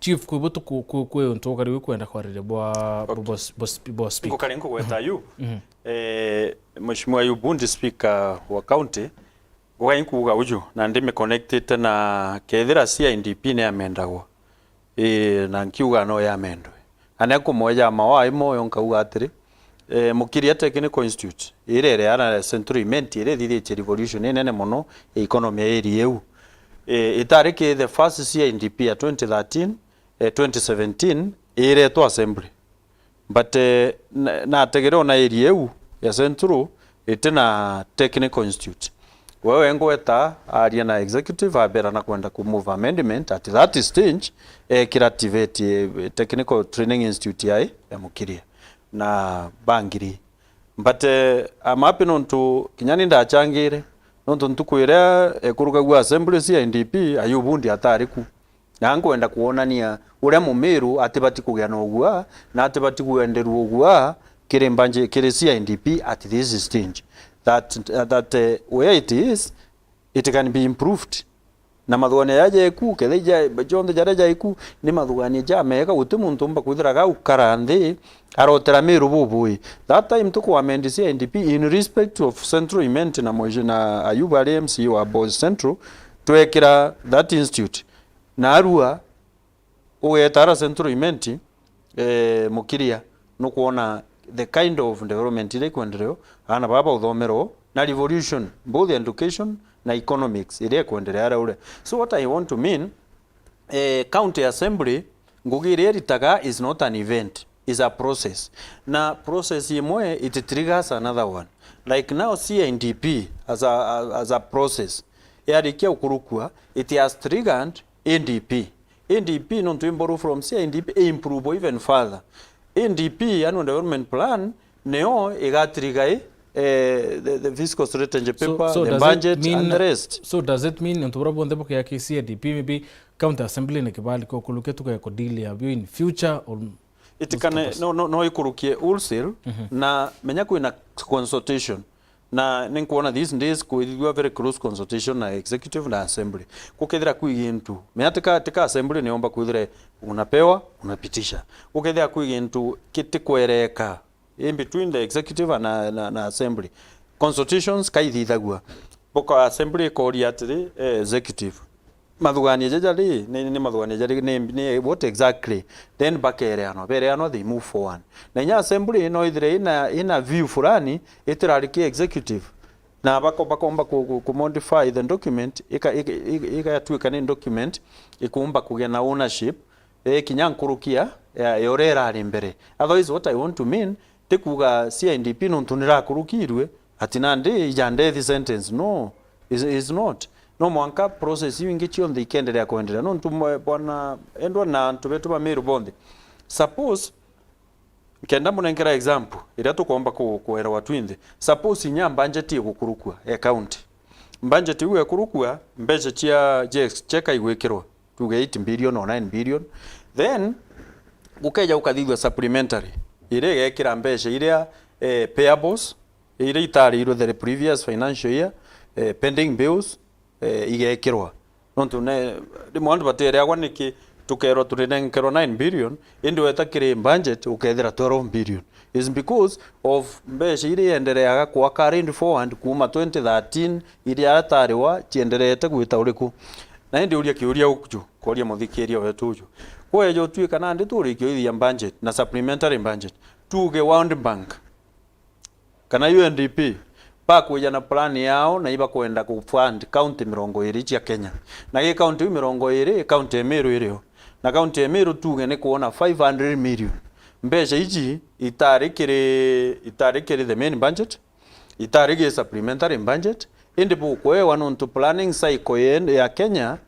Chief, kwi butu ku-, ku-, kwi untu ukari wikwenda kwariria bwa, okay, bwa, bwa, bwa speak. Ngukari nkugweta yu. Mhm. Eh, Mheshimiwa Ayub Bundi, speaker wa county, nguga inkuuga uju, na ndimi connected na kethira C I D P ni amendagwa. Ii, na nkiuga no yamendwe. Ane nkumweja mawaa imo yo nkauga atiri, eh, Mukiria Technical Institute, iria iri ana Central Imenti, iria ithithitie revolution inene mono ya economy ya area iu. Eh, itari ki the first C I D P ya twenty thirteen, eh, twenty seventeen, iretwa assembly. But, eh, na, nategere ona area iu ya Central iti na Technical Institute. Wewe ngweta aria na executive, abera na kwenda ku move amendment at that stage, ekira TVET, eh, Technical Training Institute yai ya Mukiria na bangiri. But, eh, I'm happy nontu kinya ni ndachangire, nontu ntuku iria ekurugagua assembly C I D P, Ayub Bundi atari ku. Na nkwenda kwonania uria Mumiru atibati kugia na uguaa, na atibati kwenderua uguaa kiri mbanji, kiri C I D P at this stage. That, that, eh, where it is, it can be improved. Na mathugania jaja jeku, kethira ja, jonthe jaria jaiku, ni mathugania jamega, guti muntu umba kwithira gaukara nthi arotera Miru bubui. That time tuku amend C I D P in respect of Central Imenti na Mweshi na Ayubu ari M C A wa Boys Central, twekira that institute. Narua, ugeeta ara Central Imenti, eh, Mukiria, nukwona the kind of development iria ikwendereo, aana baba uthomero, na revolution, both education na economics, iria ikwenderea aria uri. So what I want to mean, eh, county assembly, ngugi iria iritaga is not an event, is a process. Na process imwe, it triggers another one. Like now, C I D P as a, as a process, yarikia gukurukua, it has triggered A D P. A D P nontu imborrow from C I D P, improve even further. A D P, annual development plan, nio igatiriga i, eh, the, the fiscal strategy paper, the budget, and the rest. So does it mean nontu buria bonthe bukeya ki C I D P, maybe county assembly ni kibali ko kuluke tukaya ku deal yabio in future or It can, no, no, no ikurukie wholesale, na menya kwina consultation. Na ninkwona these days kwithithua very close consultation na executive na assembly. Kukethira kwi gintu, menya tika, tika assembly niomba kwithira unapewa, unapitisha. Kukethira kwi gintu kitikwereka in between the executive na, na, na assembly, consultations kaithithagua. Boka assembly ikoria atiri, eh, executive, mathugania jaja ri, ni, ni mathugania jari, ni, ni what exactly? Then bakereanwa, bereanwa, they move forward. Na inya assembly no ithire ina, ina view fulani itirari ki executive. Na bako-, bakomba ku, ku, ku modify the document, ika, ika, ika, ikatuika ni document ikumba kugia na ownership, eh, kinya nkurukia ya, ya uria irari mbere. Otherwise, what I want to mean, ti kuuga C I D P nontu nirakurukirue, ati nandi ija death sentence. No, is, is not. No mwanka process iu ingi cionthe ikenderea kwenderea. Nontu mwe-, bwana Edward na antu betu ba Meru bonthe. Suppose, nkenda munenkera example, iria tukomba ku-, kuerewa twinthe. Suppose inya budget igukurukua, e county. Budget iu ekurukua, mbeca cia, cia exchequer igwikirwa, tuge eight billion or nine billion, Then, gukeja gukathithua supplementary, iria igekira mbeca iria, eh, payables, iria itarirwe the previous financial year, eh, pending bills, eh, igekirwa. Nontu ne, rimwe antu batereagwa niki tukerwa turinenkerwa nine billion, indi weta kiri budget ukethira twelve billion. Is because of mbeca iria iendereaga kwa carried forward kuuma twenty thirteen, iria atariwa cienderete gwita uriku. Na indi uria kiuria uju, kuria muthikiria wetu uju. Kweja utuika nandi turikia ithia budget na supplementary budget. Tuge World Bank kana U N D P, bakwija na plan yao na ibakwenda ku fund county mirongo iri cia Kenya. Na gi county iu mirongo iri, county ya Meru irio. Na county ya Meru tuge ni kwona five hundred million. Mbeca iji itari kiri, itari kiri the main budget, itari gi supplementary budget, indi bukwewa nontu planning cycle ya, ya Kenya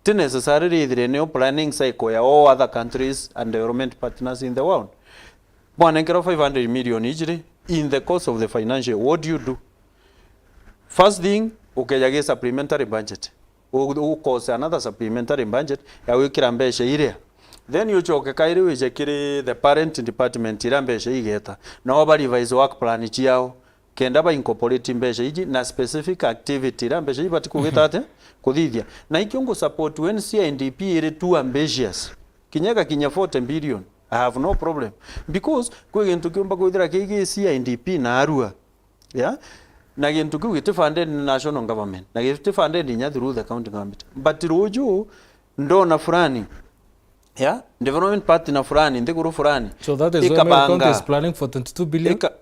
ti necessarily ithire niyo planning cycle ya all other countries and development partners in the world. Bwanenkerwa five hundred million ijiri in the course of the financial, what do you do? First thing, ukeja gi supplementary budget. U, u cause another supplementary budget ya gwikira mbeca iria. Then ucoke kairi wije kiri the parent department iria mbeca igeta. Nao ba revise work plan ciao. Kenda ba incorporate mbeca iji na specific activity iria mbeca iji ibati kugita ate? Kuthithia. Na ikio ngu support when C I D P iri too ambitious. Kinya igakinya forty billion, I have no problem. Because kwi gintu kiumba kwithira ki, ki C I D P na arua. Yeah? Na gintu kiu giti funded ni national government. Na giti funded inya through the county government. But ruju, ndona fulani, yeah, development partner fulani, nthiguru fulani, So that is why Meru County is ikabanga, planning for twenty-two billion? Ika-,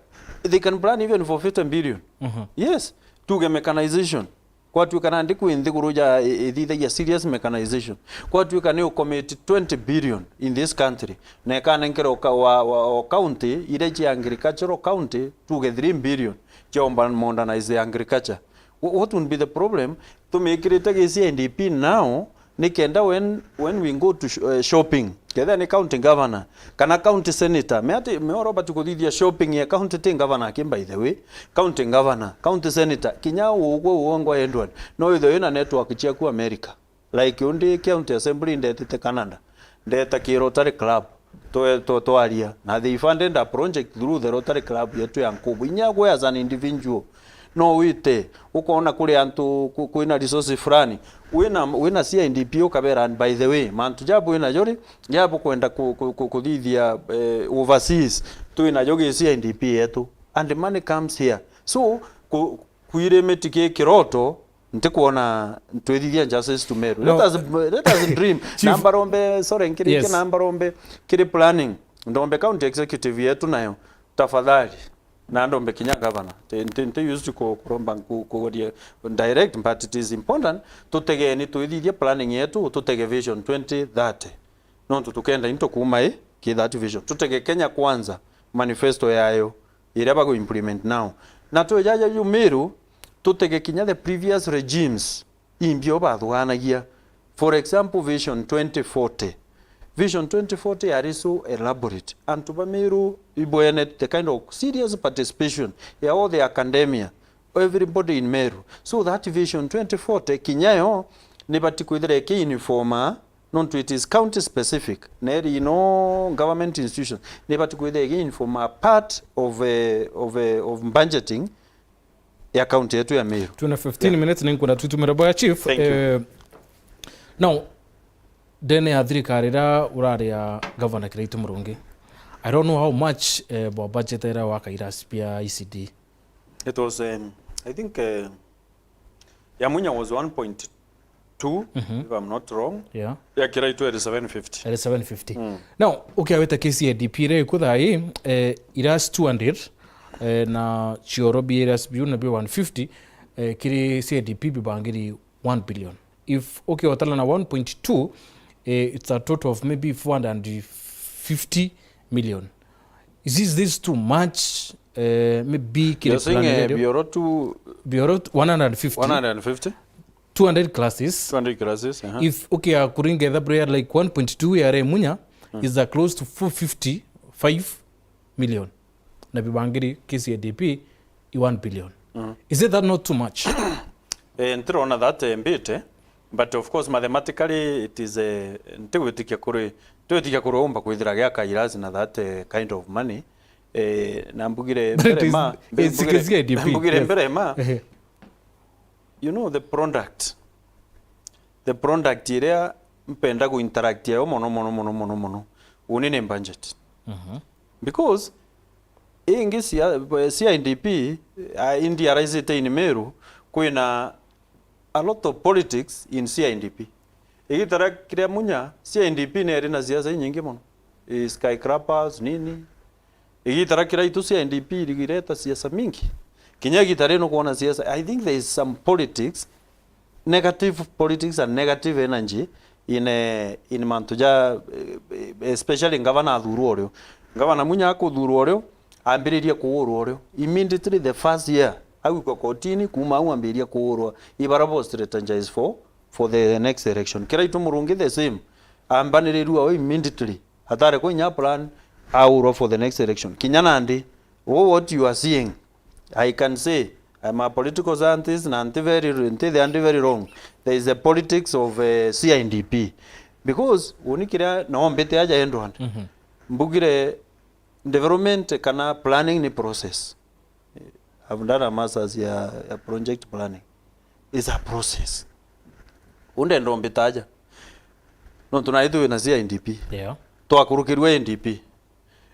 they can plan even for fifty billion. Mhm. Yes, tuge mechanization. Kwatuika nandi kwi nthiguru ja i-, ithithagia serious mechanization. Kwatuika ni ucommit twenty billion in this country, na ikanenkerwa ka-, wa, wa, wa county, iria cia agricultural county, tuge three billion, ciomba modernize agriculture. Wh-, what would be the problem? Tumikirite gi C I D P now, nikenda when, when we go to sh-, eh, shopping, kethira ni county governor, kana county senator, me ati, me oro bati kuthithia shopping ya county ti governor aki, by the way, county governor, county senator, kinya ugwe uongwa Edward, no withwe wina network ciaku America. Like undi county assembly ndetite Canada, ndeta ki Rotary Club, twe-, twe-, twaria, na they funded a project through the Rotary Club yetu ya Nkubu. Inya gwe as an individual, no wite, ukona kuri antu ku-, kwina resource fulani, wina, wina C I D P ukabera, "And by the way, mantu jabu wina jo ri, jabu kwenda ku-, ku-, ku-, kuthithia, eh, overseas, twina jo gi C I D P yetu." And money comes here. So, ku-, kwirimiti ki kiroto, ntikwona twithithia justice to Meru. No. Let us, let us dream. Chief. Na mbarombe, sorry, nkirikie. Yes. Na mbarombe kiri planning. Ndombe county executive yetu nayo. Tafadhali. Na ndombe kinya governor. Nti, nti, nti used to ku-, kuromba ku-, kugoria direct, but it is important. Tutegeni twithithie planning yetu, tutege Vision twenty thirty. Nontu tukenda into kuuma i, ki that vision. Tutege Kenya Kwanza, manifesto yayo, iria bagu implement now. Na twejaja yu Meru, tutege kinya the previous regimes, imbio bathuganagia. For example, Vision twenty forty. Vision twenty forty yari so elaborate. Antu ba Meru ibwene the kind of serious participation ya all the academia, everybody in Meru. So that Vision twenty forty kinya yo nibati kwithira iki informa, nontu it is county specific, na iri ino government institution, nibati kwithira iki informa part of, eh, of, eh, of budgeting ya county yetu ya Meru. Twina fifteen Yeah. minutes, ni nkwenda tutumire boya chief. Thank you. Eh, now, ndene ya thirikari iria urari ya Governor Kiraitu Murungi, I don't know how much, eh, bwa budget iria wakaira spia E C D. It was, um, I think, uh, ya Munya was one point two, Mhm. if I'm not wrong. Yeah. Ya Kiraitu iri seven fifty. Iri seven fifty. Mm. Now, ukiawite K C I D P iria iku thaa ii, eh, ira two hundred, eh, na cioro bia ira biu nabio one fifty, eh, kiri C I D P bibangiri one billion. If ukiotana na one point two, eh, it's a total of maybe four hundred fifty million. Is this, this too much? Eh, maybe kiri You're saying, plan eh, iria bioro tu bioro one hundred fifty. One hundred fifty? Two hundred classes. Two hundred classes, aha. If, okay, ya kuringa etha bro ya like one point two ya Remunya Mm. is a close to four fifty-five million. Na bibangiri K C I D P i one billion. Mm. Is it that not too much? Eh, ntirona that, eh, mbite. But of course, mathematically, it is a, ntigwitikia kuri, ntigwitikia kuri umba kwithira gia Kailas na that, eh, kind of money. Eh, na mbugire mbere ma, mbugire, mbugire mbere ma, you know, the product, the product iria mpenda ku interact nayo mono, mono, mono, mono, mono, uni ni budget. Because ingi cia, C I D P, ah, indi araisite in Meru, kwina a lot of politics in C I D P. Igita ria kiria Munya, C I D P ni iri na siasa inyingi mono. I skyscrapers, nini. Igita ria kiria itu C I D P irigireta siasa mingi. Kinya igita ri nukwona siasa, I think there is some politics, negative politics and negative energy in, eh, in mantu ja, eh, especially ngavana athurwa urio. Ngavana Munya akuthurwa urio, ambiririe kuurwa urio. Immediately the first year, agwikwa kotini, kuma au ambiririe kuurwa. Ibara bo strategize for, for the next election. Kiria itu Murungi the same. Ambanirirua o immediately. Atari kwinya plan, aurwa for the next election. Kinya nandi, wo what you are seeing, I can say, I'm a political scientist na nti very, nti the, nti very wrong. There is a politics of, eh, C I D P. Because uni kiria no mbite aja Edward. Mbugire development kana planning ni process. I've done a masters ya, ya project planning. It's a process. Undenda umbita aja. Nontu nai twi na C I D P. Yeah. Twakurukirua A D P.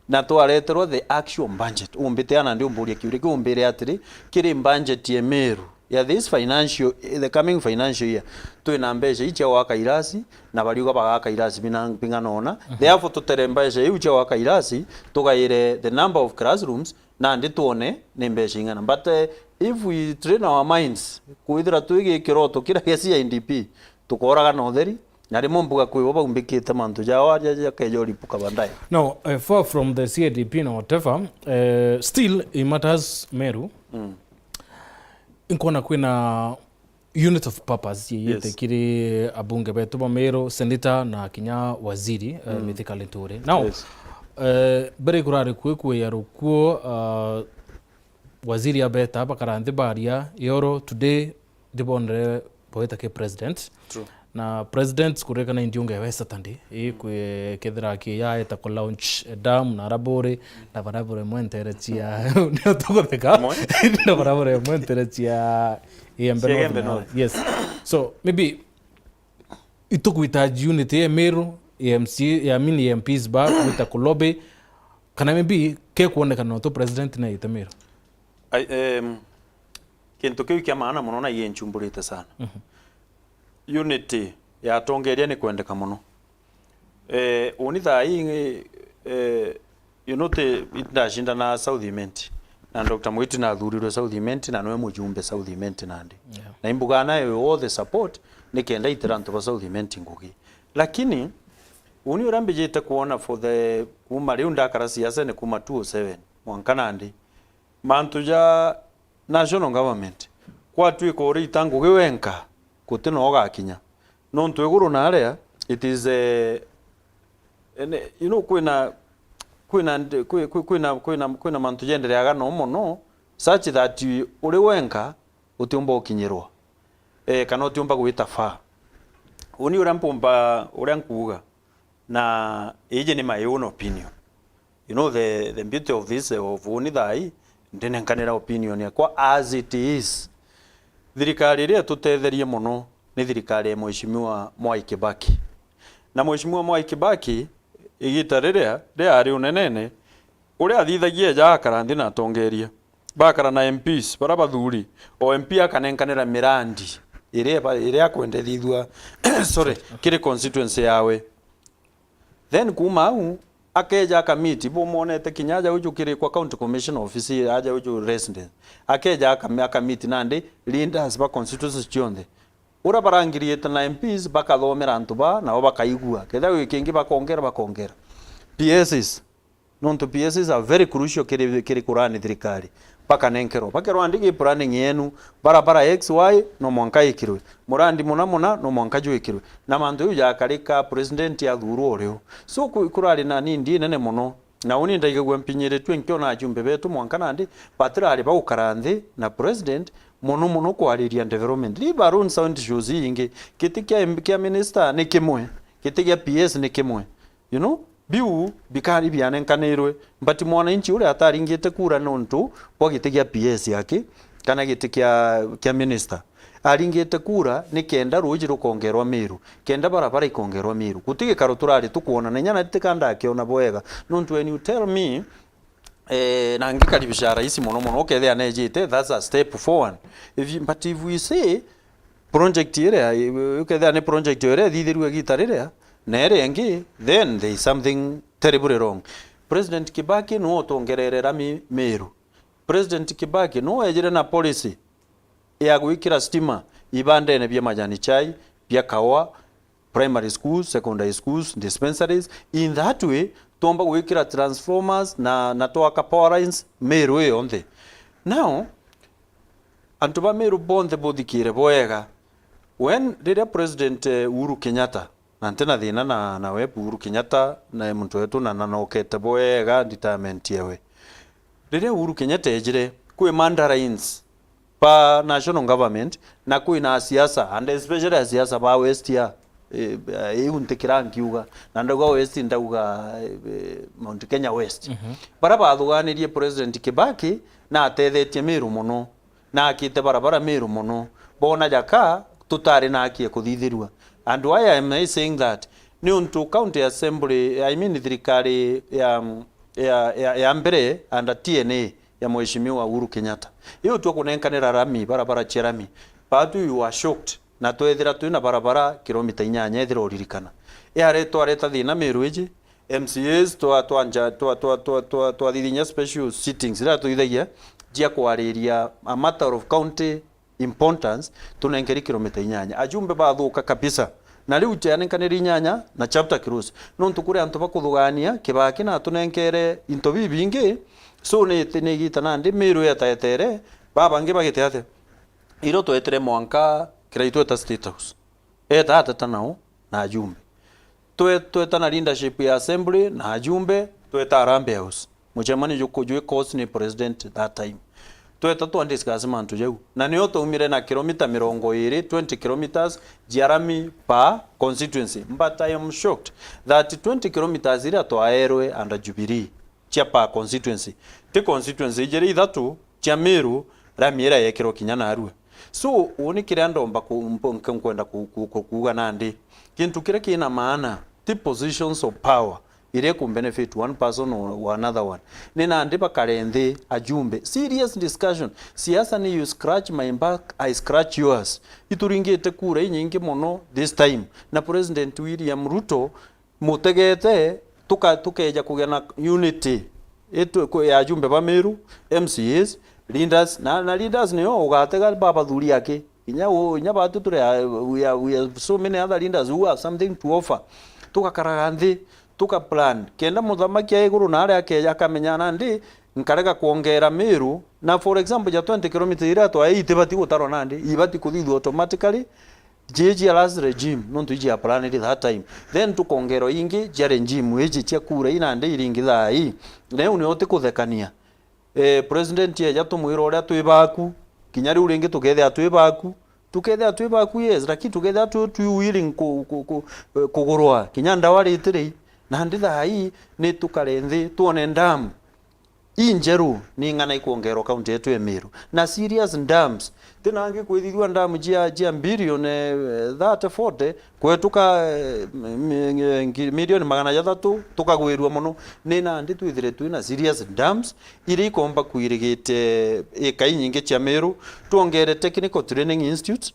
Na twareterwa the actual budget. Umbite ana ndi umburia kiuria kiu, umbire atiri, kiri budget ya Meru ya this financial, the coming financial year, twina mbeca iu cia gwaka irasi, na bariuga bagaka irasi bina-, bing'ana ona. Therefore, tutere mbeca iu cia gwaka irasi, tugaire the number of classrooms, nandi twone ni mbeca ing'ana. But, eh, if we train our minds, kwithira twi gi kiroto kiria gia C I D P, tukoraga na utheri, na rimwe mbuga kwi bo baumbikite mantu jao aja jakeja uripuka baadaye. No, eh, far from the C I D P na whatever, eh, still it matters Meru. Nkwona kwina unit of purpose yeyite kiri abunge betu ba Meru, senator na kinya waziri, eh, Mithika Linturi. Now, eh, mbere kurari kwi kuya rukuo, ah, waziri abeta bakara nthi baria, yoro today ndibonere bawita ki president. True. Na president kuririkana indi ungewe Saturday, ii kwi-, kethira ki yaeta ku launch, eh, dam na Araburi, na Baraburi mwentere cia, nio tugutheka, na Baraburi mwentere cia Igembe North. Yes. So, maybe itugwita unity ya Meru, ya M C A, ya, I mean, ya M Ps ba, gwita ku lobby, kana maybe ke kuonekana no tu president na ite Meru? Ai, em, kintu kiu kia maana mono na ienchumburite sana. Unity ya atongeria ni kwendeka mono. Eh, uni thaa ii, eh, you know, ti, ndacindana South Imenti, na Doctor Mwiti nathurirwe South Imenti, na niwe mujumbe South Imenti nandi. Yeah. Na imbugaa nae all the support, nikenda itira antu ba South Imenti ngugi. Lakini, uni uria mbijite kwona for the, kuma riu ndakara siasene kuma two oh seven, mwanka nandi, mantu ja national government, kwatuika urita ngugi wenka, guti no ugakinya. Nontu iguru na aria, it is, eh, ene, you know, kwina, kwina, kwi-, kwi-, kwina, kwina, kwina mantu jendereaga no mono, such that uri wenka utiumba ukinyirwa, eh, kana utiumba gwita faa. Uni uria mpumba, uria nkuuga, na iji ni my own opinion. You know, the, the beauty of this, of uni thaa ii, ndinenkanira opinion yakwa as it is. Thirikari iria itutetherie mono ni thirikari ya Mheshimiwa Mwai Kibaki. Na Mheshimiwa Mwai Kibaki, igita riria, riria ari unenene, uria athithagia eja akara nthi na atongeria, bakara na M Ps, bara bathuri, o M P akanenkanira mirandi iria eba-, iria akwendethithua, sorry, kiri constituency yawe. Then kuma au, akeja akamiti, bumwonete kinya aja uju kiri kwa County Commissioner office, aja uju resident. Akeja akam-, akamiti nandi leaders ba constituencies cionthe. Uria barangiriite na M Ps bakathomera antu baa, nao bakaigua. Kethira gwi kingi bakongera, bakongera. P S Cs, nontu P S Cs are very crucial kiri, kiri kurani thirikari. Bakanenkerwa. Bakerwa, "Ndigi planning yenu, barabara X Y no mwanka ikirwe. Murandi muna muna no mwanka jwikirwe." Na mantu jau jakarika president athurwa urio. So, ku-, kurari na nindi inene mono. Na uni ndaigagua mpinyiritue nkiona ajumbe betu mwanka nandi, batirari bagukara nthi na president, mono mono kwariria development. Leave alone sound shows ingi. Giti kia, kia minister ni kimwe, giti kia P S ni kimwe. You know, biu bikari bianenkanirwe, but mwananchi uria ataringite kura nontu bwa giti kia P S yake kana giti kia, kia minister. Aringite kura ni kenda ruuji rukongerwa Meru, kenda barabara ikongerwa Meru. Guti gikaro turari tukwona, na inya na tika ndakiona bwega. Nontu when you tell me, eh, na ngikaribisha rais mono mono, ukethia nejite, that's a step forward. If you, but if we say project iria, ukethia ni project iria ithithirue igita riria, na iria ingi, then there is something terribly wrong. President Kibaki niwe utongerere rami Meru. President Kibaki niwe wejire na policy ya gwikira stima ibandene bia majani chai, bia kawa, primary schools, secondary schools, dispensaries. In that way, twomba gwikira transformers na, na twaka power lines Meru ii yonthe. Now, antu ba Meru bonthe buthikire bwega. When, riria President, eh, Uhuru Kenyatta, na ntina thina na, na we Uhuru Kenyatta, na muntu wetu na nanokete bwega retirement yewe. Riria Uhuru Kenyatta ejire, kwi mandarins pa national government, na kwi na asiasa, and especially asiasa ba West ya, eh, iu ntikira nkiuga, na ndauga West, ndauga, eh, Mount Kenya West. Mhm. Bara bathuganirie President Kibaki, na atethetie Meru mono, na akite barabara Meru mono, bona jaka tutari na haki ya kuthithirua. And why am I saying that? Ni untu County Assembly, I mean thirikari ya, ya, ya, ya mbere under T N A ya Mheshimiwa Uhuru Kenyatta, iyo twa kunenkanira rami, barabara cia rami, batu you are shocked, na twethira twina barabara kilomita inyanya, ethira uririkana. Iare twareta thina Meru iji, M C As twa, twanja, twa, twa, twa, twa, twathithinya special sittings iria tuithagia cia kwariria a matter of county importance, tunenkeri kilomita inyanya. Ajumbe bathuka kabisa. Na riu cianenkanire inyanya na chapter close. Nontu kuri antu bakuthugania, Kibaki natunenkere into bibingi, so ni, ni igita nandi Meru yetaetere, babangi bagite atia? Iro twetire mwanka Kiraitu eta State House. Eta ateta nao na ajumbe. Twe-, tweta na leadership ya assembly na ajumbe, tweta Harambee House. Mucemanio juku-, jwi cause ni president that time. Tweta twa discuss mantu jau. Na nio twaumire na kilomita mirongo iri, twenty kilometers, cia rami per constituency. But I am shocked that twenty kilometers iria twaerwe under Jubilee cia per constituency, ti constituency ijiri ithatu cia Meru, rami iria yekirwe kinya narua. So, uu ni kiria ndomba ku-, mpo-, nke-, nkwenda ku-, ku-, ku-, kuuga nandi. Kintu kiria kina maana, ti positions of power, iria iku benefit one person or, or another one. Ni nandi bakare nthi ajumbe. Serious discussion. Siasa ni you scratch my back, I scratch yours. Ituringite kura inyingi mono this time. Na President William Ruto, mutegete, tuka-, tukeja kugia na unity itu-, ku-, ya ajumbe ba Meru, M C As, leaders, na, na leaders nio ugatega babathuri aki. Inya u-, inya batu turi a-, we are, we are so many other leaders who have something to offer. Tugakaraga nthi, tuka plan. Kenda muthamaki a iguru na aria akeja akamenya nandi, nkarega kwongera Meru, na for example, ja twenty kilometres iria twae itibati gutarwa nandi, ibati kuthithua automatically, ji cia last regime, nontu iji ya planire that time. Then tukongerwa ingi cia regime iji cia kura ii nandi iringi thaa ii. Riu nio tikuthekania. Eh, president eja tumwira uria twi baku, kinya riu ringi tukethia twi baku, tukethia twi baku, yes, lakini tukethia twi, twi willing ku-, ku-, ku-, eh, kugurwa, kinya ndawa ritiri, nandi thaa ii ni tukare nthi, twone ndamu injeru ni ng'ana ikwongerwa kaunti yetu ya Meru. Na serious dams. Ti nangi kwithithua ndamu jia, jia billion, eh, thirty, forty, kwetuka, eh, mi-, mi-, ngi-, milioni magana jathatu, tukagwirua mono. Ni nandi twithire twina serious dams, iria ikomba kwirigite ika inyingi cia Meru, twongere technical training institutes,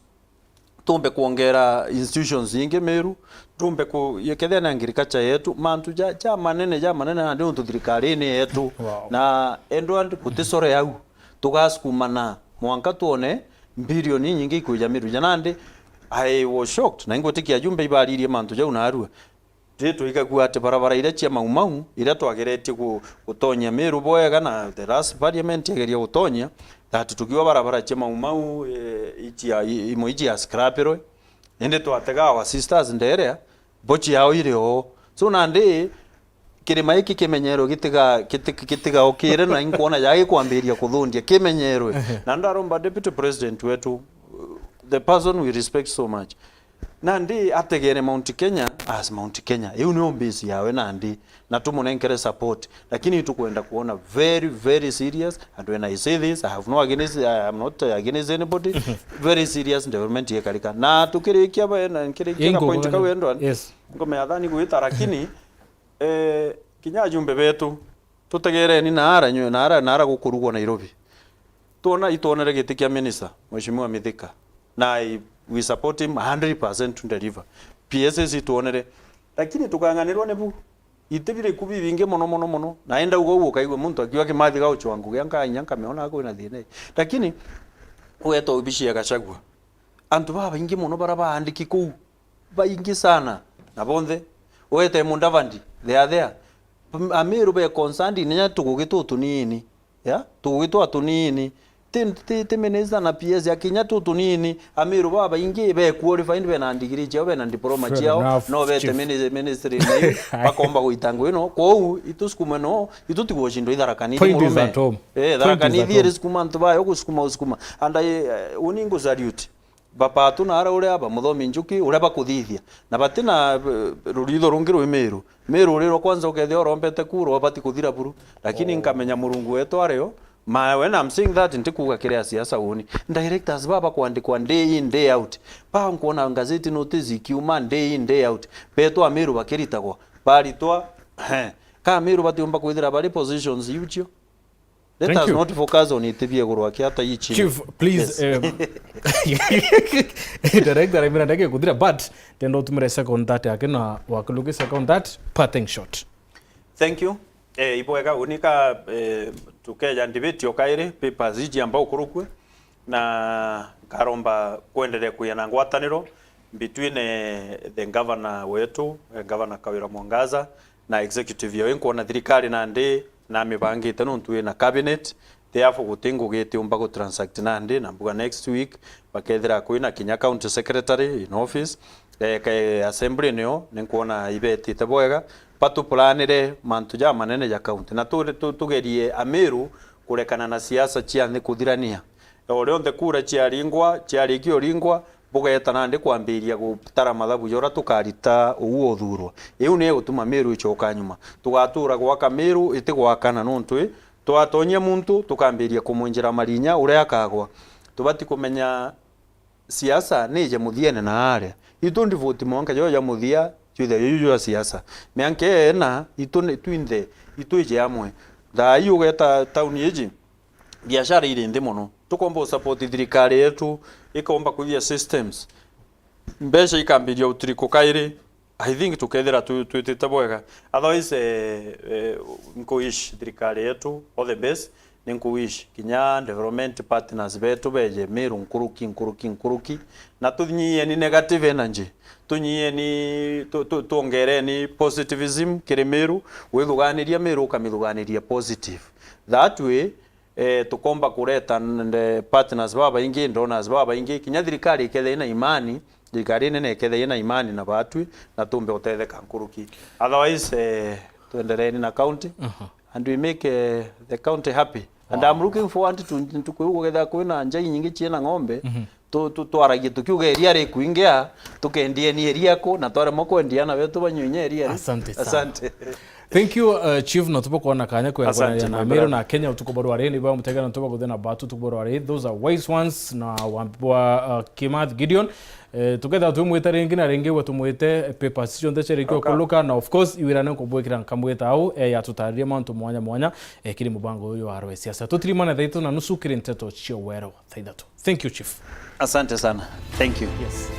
tumbe kwongera institutions ingi Meru, tumbe ku-, kethia na agriculture yetu, mantu ja, ja manene, ja manene nandi untu thirikari ni yetu. Wow. Na endwa guti sore au, tugasukumana mwanka twone billion inyingi ikwija Meru. Ja nandi, I was shocked, na ingwitikia ajumbe ibaririe mantu jau narua. Ri twaigagua ati barabara iria cia Mau Mau, iria twageretie gu-, gutonyia Meru bwega, na the last parliament yageria gutonyia, that tukiuga barabara cia Mau Mau, eh, ici ya, i-, imwe ici ya scrapirwe. Indi twatega our sisters nderea, bo ciao iri oo. So nandi, Kirima giki kimenyerwe gitiga-, giti-, gitigaukire na inkwona ja gikwambiria kuthundia, kimenyerwe. Na ndaromba Deputy President wetu, the person we respect so much, nandi ategere Mount Kenya as Mount Kenya. Iu niyo base yawe nandi, na tumunenkere support. Lakini tukwenda kuona very, very serious, and when I say this, I have no against, I am not against anybody, very serious development yekarika. Na tukirikia ba-, na nkirikia ka point kau endwa, yes, ngome ya thani gwita, lakini Eh, kinya ajumbe betu, tutegereni naara nywe, naara, naara gukurugwa Nairobi. Twona, itwonere giti kia minister, Mheshimiwa Mithika. Na I, we support him a hundred percent to deliver. P S S itwonere. Lakini tukang'anirwa ni bu. Iti biriku bibingi mono, mono, mono. Na enda uga uguo ukaigua muntu akiuga Kimathi gauchwa ngugi, anka inya nkameona kwina thina ii. Lakini, ugeta ubicia Gachagua. Antu babaingi mono bara baandiki kuu. Baingi sana. Na bonthe. Ugete Mudavadi, they are there. Amiru be concerned, ninya tugugi tutunini. Ya? Tugugi twa tunini. Ti, ti, ti minister na P S, akinya tutunini. Amiru babaingi be qualified, be na degree ciao, be na diploma ciao. No bete mini-, ministry ni bakomba guita ngugi no. Kwou, itu sukuma no, itu tigwo cindo itharakanithi murume. Eh, tharakanithi iri sukuma antu bayo gusukuma, gusukuma. And I, eh, uni ngu salute. Bapatu na ara uria ba Muthomi Njuki, uria bakuthithia. Na bati na, eh, ruritho rungi rwi Miru. Miru urirwa kwanza ukethia urombete kura, ubati kuthira buru. Lakini nkamenya Murungu wetu ario. Ma, when I'm saying that, ntikuuga kiri a siasa uni. Directors baba kwandikwa day in, day out. Ba nkwona gazeti notice ikiuma day in, day out. Betwa Miru bakiritagwa. Baritwa, he. Ka Miru batiumba kwithira bari positions iu cio. Let us not focus on it bia iguru aki hata hii chini. Chief, please, um, director, I mean, ndeke kuthira, but tendo utumire second that yake na wakiluki second that parting shot. Thank you. Eh, ibwega unika, eh, tukeja debate o kairi, papers iji amba ukurukue, na nkaromba kwenderea kuya na ngwataniro between, eh, the governor wetu, eh, Governor Kawira Mwangaza, na executive yo inkwona thirikari nandi namibangite nontu ina cabinet, therefore guti ngugi itiumba gu transact nandi, na mbuga next week bakethira kwina kinya county secretary in office, eh, ke assembly niyo ninkwona ibetite bwega, batupulanire mantu ja manene ja county, na tu-, tu-, tugerie Amiru kurekana na siasa cia nthi kuthirania. O rionthe kura ciaringwa, ciarikia uringwa, bugeeta nandi kwambiria gutara mathabu ja uria tukarita uu uthurwa. Iu ni igutuma Miru icoka nyuma. Tugatura gwaka Miru, iti gwakana nontu i, twatonyia muntu, tukambiria kumwinjira marinya uria akagwa. Tubati kumenya siasa ni ije muthiene na aria. Itu ndivoti mwanka jo ja muthia, jwithe juju jwa siasa. Mianka ena, itu ni, twinthe, itu ije amwe. Thaa ii ugeta tauni iji, biashara iri nthi mono. Tukomba u support thirikari yetu, ikomba kwithia systems. Mbeca ikambiria utiriko kairi. I think tukethira tu-, twitite bwega. Otherwise, eh, eh, nkuwish thirikari yetu all the best. Ni nkuwish kinya development partners betu beje Miru nkuruki, nkuruki, nkuruki. Na tunyieni negative energy. Tunyieni, tu-, tu-, twongereni positivism kiri Miru. Withuganiria Miru, ukamithuganiria positive. That way, eh, tukomba kureta n-, nde partners babaingi, donors babaingi, kinya thirikari ikethia ina imani, thirikari inene ikethia ina imani na batwi, na tumbe utetheka nkuruki. Otherwise, eh, twendereeni na county, and we make, eh, the county happy. And I'm looking forward to ntuku iu gugetha kwina njai nyingi ciina ng'ombe, tu-, tu-, twaragie tukiuga iria rikuingia, tukendieni iria ku, na twaremwa kwendia ana betu banywe inya iria ri. Asante sana. Asante. Thank you, uh, Chief, na tubo kuona kanya kwerekana na Miru na Kenya utuku bwa rwari, ni ba mutegera na tubo kuthina batu utuku bwa rwari. Those are wise ones na wambwa, uh, Kimathi Gideon. Eh, tuketha tumwite ringi na ringi, gwe tumwite, eh, papers cionthe ciarikio kuluka, na of course, iwirane nkubwikira nkamwita au, eh, yatutaririe mantu mwanya mwanya, eh, kiri mubango uyu wa Arwe Siasa. Tutirimane thaa itatu na nusu kiri nteto cia wero thaa ithatu. Thank you, Chief. Asante sana. Thank you. Yes.